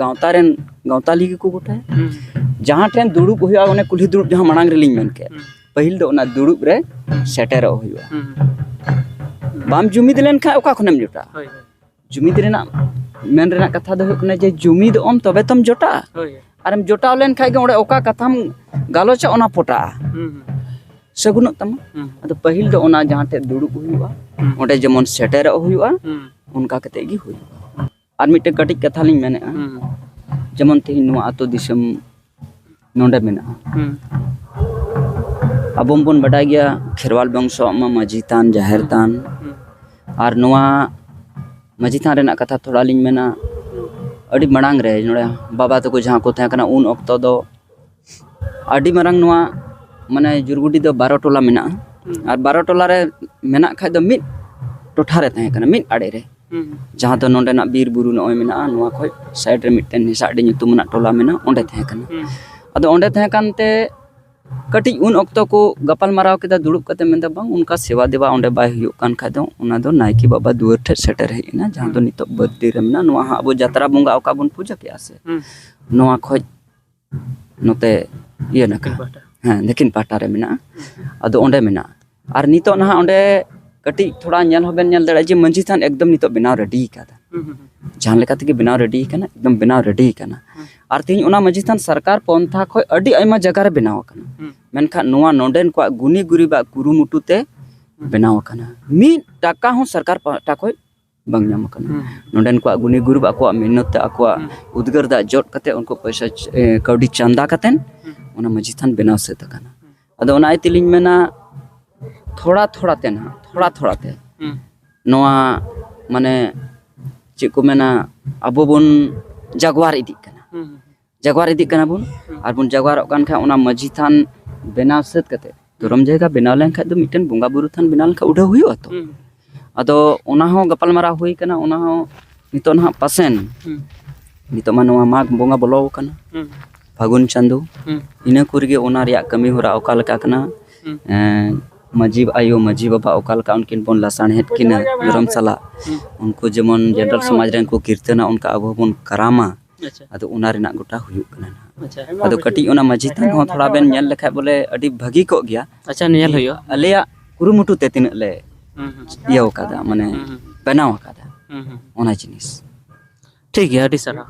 ᱜᱟᱶᱛᱟ ᱨᱮᱱ ᱜᱟᱶᱛᱟᱞᱤ ᱜᱮᱠᱚ ᱜᱚᱴᱟᱭᱟ᱾ ᱡᱟᱦᱟᱸ ᱴᱷᱮᱱ ᱫᱩᱲᱩᱵ ᱦᱩᱭᱩᱜᱼᱟ, ᱚᱱᱮ ᱠᱩᱞᱦᱤ ᱫᱩᱲᱩᱵ ᱡᱟᱦᱟᱸ ᱢᱟᱲᱟᱝ ᱨᱮᱞᱤᱧ ᱢᱮᱱ ᱠᱮᱫ, ᱯᱟᱹᱦᱤᱞ ᱫᱚ ᱚᱱᱟ ᱫᱩᱲᱩᱵ ᱨᱮ ᱥᱮᱴᱮᱨᱚᱜ ᱦᱩᱭᱩᱜᱼᱟ᱾ ᱵᱟᱢ ᱡᱩᱢᱤᱫ ᱞᱮᱱᱠᱷᱟᱱ ᱚᱠᱟ ᱠᱷᱚᱱᱮᱢ ᱡᱚᱴᱟᱜᱼᱟ? ᱦᱳᱭ, ᱦᱳᱭ᱾ ᱡᱩᱢᱤᱫ ᱨᱮᱱᱟᱜ ᱢᱮᱱ ᱨᱮᱱᱟᱜ ᱠᱟᱛᱷᱟ ᱫᱚ ᱦᱩᱭᱩᱜ ᱠᱟᱱᱟ ᱡᱮ ᱡᱩᱢᱤᱫᱚᱜ ᱟᱢ ᱛᱚᱵᱮ ᱛᱚᱢ ᱡᱚᱴᱟᱜᱼᱟ᱾ ᱦᱳᱭ, ᱦᱳᱭ᱾ ᱟᱨᱮᱢ ᱡᱚᱴᱟᱣ ᱞᱮᱱ ᱠᱷᱟᱡ ᱜᱮ ᱚᱸᱰᱮ ᱚᱠᱟ ᱠᱟᱛᱷᱟᱢ ᱜᱟᱞᱚᱪᱟ ᱚᱱᱟ ᱯᱚᱴᱟᱜᱼᱟ, ᱦᱩᱸ, ᱦᱩᱸ, ᱥᱟᱹᱜᱩᱱᱚᱜ ᱛᱟᱢᱟ᱾ ᱦᱩᱸ, ᱟᱫᱚ ᱯᱟᱹᱦᱤᱞ ᱫᱚ ᱚᱱᱟ ᱡᱟᱦᱟᱸ ᱴᱷᱮᱡ ᱫᱩᱲᱩᱵ ᱦᱩᱭᱩᱜᱼᱟ, ᱦᱩᱸ, ᱚᱸᱰᱮ ᱡᱮᱢᱚᱱ ᱥᱮᱴᱮᱨᱚᱜ ᱦᱩᱭᱩᱜᱼᱟ, ᱦᱩᱸ, ᱚᱱᱠᱟ ᱠᱟᱛᱮ ᱜᱮ ᱦᱩᱭᱩᱜᱼᱟ᱾ ᱟᱨ ᱢᱤᱫᱴᱮᱱ ᱠᱟᱹᱴᱤᱡ ᱠᱟᱛᱷᱟ ᱞᱤᱧ ᱢᱮᱱᱮᱫᱼᱟ, ᱦᱩᱸ, ᱡᱮᱢᱚᱱ ᱛᱮᱦᱮᱧ ᱱᱚᱣᱟ ᱟᱹᱛᱩ ᱫᱤᱥᱚᱢ ᱱᱚᱰᱮ ᱢᱮᱱᱟᱜᱼᱟ᱾ ᱦᱩᱸ, ᱟᱵᱚ ᱵᱚᱱ ᱵᱟᱰᱟᱭ ᱜᱮᱭᱟ, ᱠᱷᱮᱨᱣᱟᱞ ᱵᱚᱝᱥᱚ ᱟᱜ ᱢᱟ ᱢᱟᱹᱡᱷᱤ ᱛᱷᱟᱱ, ᱡᱟᱦᱮᱨ ᱦᱩᱸ, ᱛᱷᱟᱱ᱾ ᱦᱩᱸ, ᱟᱨ ᱱᱚᱣᱟ ᱢᱟᱹᱡᱷᱤ ᱛᱷᱟᱱ ᱨᱮᱱᱟᱜ ᱠᱟᱛᱷᱟ ᱛᱷᱚᱲᱟ ᱞᱤᱧ ᱢᱮᱱᱟ᱾ ᱦᱩᱸ, ᱟᱹᱰᱤ ᱢᱟᱲᱟᱝ ᱨᱮ ᱱᱚᱰᱮ ᱵᱟᱵᱟ ᱛᱟᱠᱚ ᱡᱟᱦᱟᱸ ᱠᱚ ᱛᱟᱦᱮᱸ ᱠᱟᱱᱟ, ᱩᱱ ᱚᱠᱛᱚ ᱫᱚ ᱟᱹᱰᱤ ᱢᱟᱨᱟᱝ ᱱᱚᱣᱟ, ᱢᱟᱱᱮ, ᱡᱩᱨᱜᱩᱰᱤ ᱫᱚ ᱵᱟᱨᱚ ᱴᱚᱞᱟ ᱢᱮᱱᱟᱜᱼᱟ᱾ ᱦᱩᱸ, ᱟᱨ ᱵᱟᱨᱚ ᱴᱚᱞᱟ ᱨᱮ ᱢᱮᱱᱟᱜ ᱠᱷᱟᱡ ᱫᱚ ᱢᱤᱫ ᱴᱚᱴᱷᱟ ᱨᱮ ᱛᱟᱦᱮᱸ ᱠᱟᱱᱟ, ᱢᱤᱫ ᱟᱲᱮ ᱨᱮ᱾ ᱦᱩᱸ, ᱦᱩᱸ, ᱡᱟᱦᱟᱸ ᱫᱚ ᱱᱚᱰᱮᱱᱟᱜ ᱵᱤᱨ ᱵᱩᱨᱩ ᱱᱚᱜᱼᱚᱭ ᱢᱮᱱᱟᱜᱼᱟ, ᱱᱚᱣᱟ ᱠᱷᱚᱡ ᱥᱟᱭᱤᱰ ᱨᱮ ᱢᱤᱫᱴᱮᱱ ᱦᱮᱸᱥᱟᱜᱰᱤ ᱧᱩᱛᱩᱢᱟᱱᱟᱜ ᱴᱚᱞᱟ ᱢᱮᱱᱟᱜᱼᱟ, ᱚᱸᱰᱮ ᱛᱟᱦᱮᱸ ᱠᱟᱱᱟ᱾ ᱦᱩᱸ, ᱟᱫᱚ ᱚᱸᱰᱮ ᱛᱟᱦᱮᱸ ᱠᱟᱱᱛᱮ ᱠᱟᱹᱴᱤᱡ ᱩᱱ ᱚᱠᱛᱚ ᱠᱚ ᱜᱟᱯᱟᱞ ᱢᱟᱨᱟᱣ ᱠᱮᱫᱟ, ᱫᱩᱲᱩᱵ ᱠᱟᱛᱮ ᱢᱮᱱᱫᱟ, "ᱵᱟᱝ, ᱚᱱᱠᱟ ᱥᱮᱵᱟ ᱫᱮᱵᱟ ᱚᱸᱰᱮ ᱵᱟᱭ ᱦᱩᱭᱩᱜ ᱠᱟᱱ ᱠᱷᱟᱡ ᱫᱚ ᱚᱱᱟ ᱫᱚ ᱱᱟᱭᱠᱮ ᱵᱟᱵᱟ ᱫᱩᱣᱟᱹᱨ ᱴᱷᱮᱡ ᱥᱮᱴᱮᱨ ᱦᱮᱡ ᱮᱱᱟ, ᱡᱟᱦᱟᱸ ᱫᱚ ᱦᱩᱸ, ᱱᱤᱛᱚᱜ ᱵᱟᱹᱫᱽᱰᱤ ᱨᱮ ᱢᱮᱱᱟᱜᱼᱟ, ᱱᱚᱣᱟ ᱦᱟᱸᱜ ᱟᱵᱚ ᱡᱟᱛᱨᱟ ᱵᱚᱸᱜᱟ ᱚᱠᱟ ᱵᱚᱱ ᱯᱩᱡᱟᱹ ᱠᱮᱜᱼᱟ ᱥᱮ, ᱦᱩᱸ, ᱱᱚᱣᱟ ᱠᱷᱚᱡ ᱱᱚᱛᱮ ᱤᱭᱟᱹ ᱱᱟᱠᱷᱟ, ᱫᱚᱠᱠᱷᱤᱱ ᱯᱟᱦᱴᱟ᱾ ᱦᱮᱸ, ᱫᱚᱠᱠᱷᱤᱱ ᱯᱟᱦᱴᱟ ᱨᱮ ᱢᱮᱱᱟᱜᱼᱟ, ᱟᱫᱚ ᱚᱸᱰᱮ ᱢᱮᱱᱟᱜᱼᱟ᱾ ᱟᱨ ᱱᱤᱛᱚᱜ ᱱᱟᱦᱟᱜ ᱚᱸᱰᱮ ᱠᱟᱹᱴᱤᱡ ᱛᱷᱚᱲᱟ ᱧᱮᱞ ᱦᱚᱸᱵᱮᱱ ᱧᱮᱞ ᱫᱟᱲᱮᱭᱟᱜᱼᱟ ᱡᱮ ᱢᱟᱹᱡᱷᱤ ᱛᱷᱟᱱ ᱮᱠᱫᱚᱢ ᱱᱤᱛᱚᱜ ᱵᱮᱱᱟᱣ ᱨᱮᱰᱤ ᱠᱟᱫᱟ, ᱦᱩᱸ, ᱦᱩᱸ, ᱦᱩᱸ, ᱡᱟᱦᱟᱸ ᱞᱮᱠᱟ ᱛᱮᱜᱮ ᱵᱮᱱᱟᱣ ᱨᱮᱰᱤ ᱠᱟᱱᱟ, ᱮᱠᱫᱚᱢ ᱵᱮᱱᱟᱣ ᱨᱮᱰᱤ ᱠᱟᱱᱟ᱾ ᱦᱩᱸ, ᱟᱨ ᱛᱮᱦᱮᱧ ᱚᱱᱟ ᱢᱟᱹᱡᱷᱤ ᱛᱷᱟᱱ ᱥᱚᱨᱠᱟᱨ ᱯᱚᱱᱛᱷᱟ ᱠᱷᱚᱡ ᱟᱹᱰᱤ ᱟᱭᱢᱟ ᱡᱟᱭᱜᱟ ᱨᱮ ᱵᱮᱱᱟᱣ ᱟᱠᱟᱱᱟ, ᱦᱩᱸ, ᱢᱮᱱᱠᱷᱟᱱ ᱱᱚᱣᱟ ᱱᱚᱰᱮᱱ ᱠᱚᱣᱟᱜ ᱜᱩᱱᱤ ᱜᱩᱨᱤᱵᱟᱜ ᱠᱩᱨᱩᱢᱩᱴᱩ ᱛᱮ ᱦᱩᱸ, ᱵᱮᱱᱟᱣ ᱟᱠᱟᱱᱟ᱾ ᱢᱤᱫ ᱴᱟᱠᱟ ᱦᱚᱸ ᱥᱚᱨᱠᱟᱨ ᱯᱟᱦᱴᱟ ᱠᱷᱚᱡ ᱵᱟᱝ ᱧᱟᱢ ᱟᱠᱟᱱᱟ᱾ ᱦᱩᱸ, ᱱᱚᱰᱮᱱ ᱠᱚᱣᱟᱜ ᱜᱩᱱᱤ ᱜᱩᱨᱤᱵ ᱟᱠᱚᱣᱟᱜ ᱢᱮᱦᱱᱚᱛ ᱛᱮ, ᱟᱠᱚᱣᱟᱜ ᱦᱩᱸ, ᱩᱫᱽᱜᱟᱹᱨ ᱫᱟᱜ ᱡᱚᱫ ᱠᱟᱛᱮ ᱩᱱᱠᱩ ᱯᱚᱭᱥᱟ ᱪ-, ᱮ, ᱠᱟᱹᱣᱰᱤ ᱪᱟᱸᱫᱟ ᱠᱟᱛᱮ ᱦᱩᱸ, ᱚᱱᱟ ᱢᱟᱹᱡᱷᱤ ᱛᱷᱟᱱ ᱵᱮᱱᱟᱣ ᱥᱟᱹᱛ ᱟᱠᱟᱱᱟ᱾ ᱦᱩᱸ, ᱟᱫᱚ ᱚᱱᱟ ᱤᱭᱟᱹ ᱛᱮᱞᱤᱧ ᱢᱮᱱᱟ, ᱛᱷᱚᱲᱟ ᱛᱷᱚᱲᱟ ᱛᱮ ᱱᱟᱦᱟᱜ, ᱛᱷᱚᱲᱟ ᱛᱷᱚᱲᱟ ᱛᱮ ᱦᱩᱸ, ᱱᱚᱣᱟ, ᱢᱟᱱᱮ, ᱪᱮᱫ ᱠᱚ ᱢᱮᱱᱟ, ᱟᱵᱚ ᱵᱚᱱ ᱡᱟᱜᱣᱟᱨ ᱤᱫᱤᱜ ᱠᱟᱱᱟ᱾ ᱦᱩᱸ, ᱦᱩᱸ, ᱡᱟᱜᱣᱟᱨ ᱤᱫᱤᱜ ᱠᱟᱱᱟ ᱵᱚᱱ᱾ ᱦᱩᱸ, ᱟᱨ ᱵᱚᱱ ᱡᱟᱜᱣᱟᱨᱚᱜ ᱠᱟᱱ ᱠᱷᱟᱱ ᱚᱱᱟ ᱢᱟᱹᱡᱷᱤ ᱛᱷᱟᱱ ᱵᱮᱱᱟᱣ ᱥᱟᱹᱛ ᱠᱟᱛᱮ, ᱫᱷᱚᱨᱚᱢ ᱡᱟᱭᱜᱟ ᱵᱮᱱᱟᱣ ᱞᱮᱱᱠᱷᱟᱡ ᱫᱚ ᱢᱤᱫᱴᱮᱱ ᱵᱚᱸᱜᱟ ᱵᱩᱨᱩ ᱛᱷᱟᱱ ᱵᱮᱱᱟᱣ ᱞᱮᱱᱠᱷᱟᱡ ᱩᱰᱟᱹᱣ ᱦᱩᱭᱩᱜᱼᱟ ᱛᱚ᱾ ᱦᱩᱸ, ᱟᱫᱚ ᱚᱱᱟ ᱦᱚᱸ ᱜᱟᱯᱟᱞ ᱢᱟᱨᱟᱣ ᱦᱩᱭ ᱠᱟᱱᱟ, ᱚᱱᱟ ᱦᱚᱸ ᱱᱤᱛᱚᱜ ᱱᱟᱦᱟᱜ ᱯᱟᱥᱮᱱ, ᱦᱩᱸ, ᱱᱤᱛᱚᱜ ᱢᱟ ᱱᱚᱣᱟ ᱢᱟᱜᱽ ᱵᱚᱸᱜᱟ ᱵᱚᱞᱚ ᱟᱠᱟᱱᱟ, ᱦᱩᱸ, ᱯᱷᱟᱹᱜᱩᱱ ᱪᱟᱸᱫᱚ, ᱦᱩᱸ, ᱤᱱᱟᱹ ᱠᱚ ᱨᱮᱜᱮ ᱚᱱᱟ ᱨᱮᱭᱟᱜ ᱠᱟᱹᱢᱤ ᱦᱚᱨᱟ ᱚᱠᱟ ᱞᱮᱠᱟ ᱠᱟᱱᱟ, ᱦᱩᱸ, ᱮᱸ, ᱢᱟᱹᱡᱷᱤ ᱟᱭᱳ, ᱢᱟᱹᱡᱷᱤ ᱵᱟᱵᱟ ᱚᱠᱟ ᱞᱮᱠᱟ ᱩᱱᱠᱤᱱ ᱵᱚᱱ ᱞᱟᱥᱟᱬᱦᱮᱫ ᱠᱤᱱᱟ ᱫᱷᱚᱨᱚᱢᱥᱟᱞᱟ, ᱦᱩᱸ, ᱩᱱᱠᱩ ᱡᱮᱢᱚᱱ ᱡᱮᱱᱟᱨᱮᱞ ᱥᱚᱢᱟᱡᱽ ᱨᱮᱱ ᱠᱚ ᱠᱤᱨᱛᱟᱹᱱᱟ, ᱚᱱᱠᱟ ᱟᱵᱚ ᱦᱚᱸᱵᱚᱱ ᱠᱟᱨᱟᱢᱟ᱾ ᱟᱪᱪᱷᱟ᱾ ᱟᱫᱚ ᱚᱱᱟ ᱨᱮᱱᱟᱜ ᱜᱚᱴᱟ ᱦᱩᱭᱩᱜ ᱠᱟᱱᱟ ᱱᱟᱦᱟᱜ᱾ ᱟᱪᱪᱷᱟ᱾ ᱟᱫᱚ ᱠᱟᱹᱴᱤᱡ ᱚᱱᱟ ᱢᱟᱹᱡᱷᱤ ᱛᱷᱟᱱ ᱦᱚᱸ ᱛᱷᱚᱲᱟ ᱵᱮᱱ ᱧᱮᱞ ᱞᱮᱠᱷᱟᱡ ᱵᱚᱞᱮ ᱟᱹᱰᱤ ᱵᱷᱟᱹᱜᱤ ᱠᱚᱜ ᱜᱮᱭᱟ᱾ ᱟᱪᱪᱷᱟ, ᱧᱮᱞ ᱦᱩᱭᱩᱜᱼᱟ᱾ ᱟᱞᱮᱭᱟᱜ ᱠᱩᱨᱩᱢᱩᱴᱩ ᱛᱮ ᱛᱤᱱᱟᱹᱜ ᱞᱮ ᱦᱩᱸ, ᱦᱩᱸ᱾ ᱤᱭᱟᱹᱣ ᱠᱟᱫᱟ, ᱢᱟᱱᱮ ᱦᱩᱸ, ᱦᱩᱸ᱾ ᱵᱮᱱᱟᱣ ᱠᱟᱫᱟ ᱦᱩᱸ, ᱦᱩᱸ᱾ ᱚᱱᱟ ᱡᱤᱱᱤᱥ᱾ ᱴᱷᱤᱠ ᱜᱮᱭᱟ, ᱟᱹᱰᱤ ᱥᱟᱨᱦᱟᱣ᱾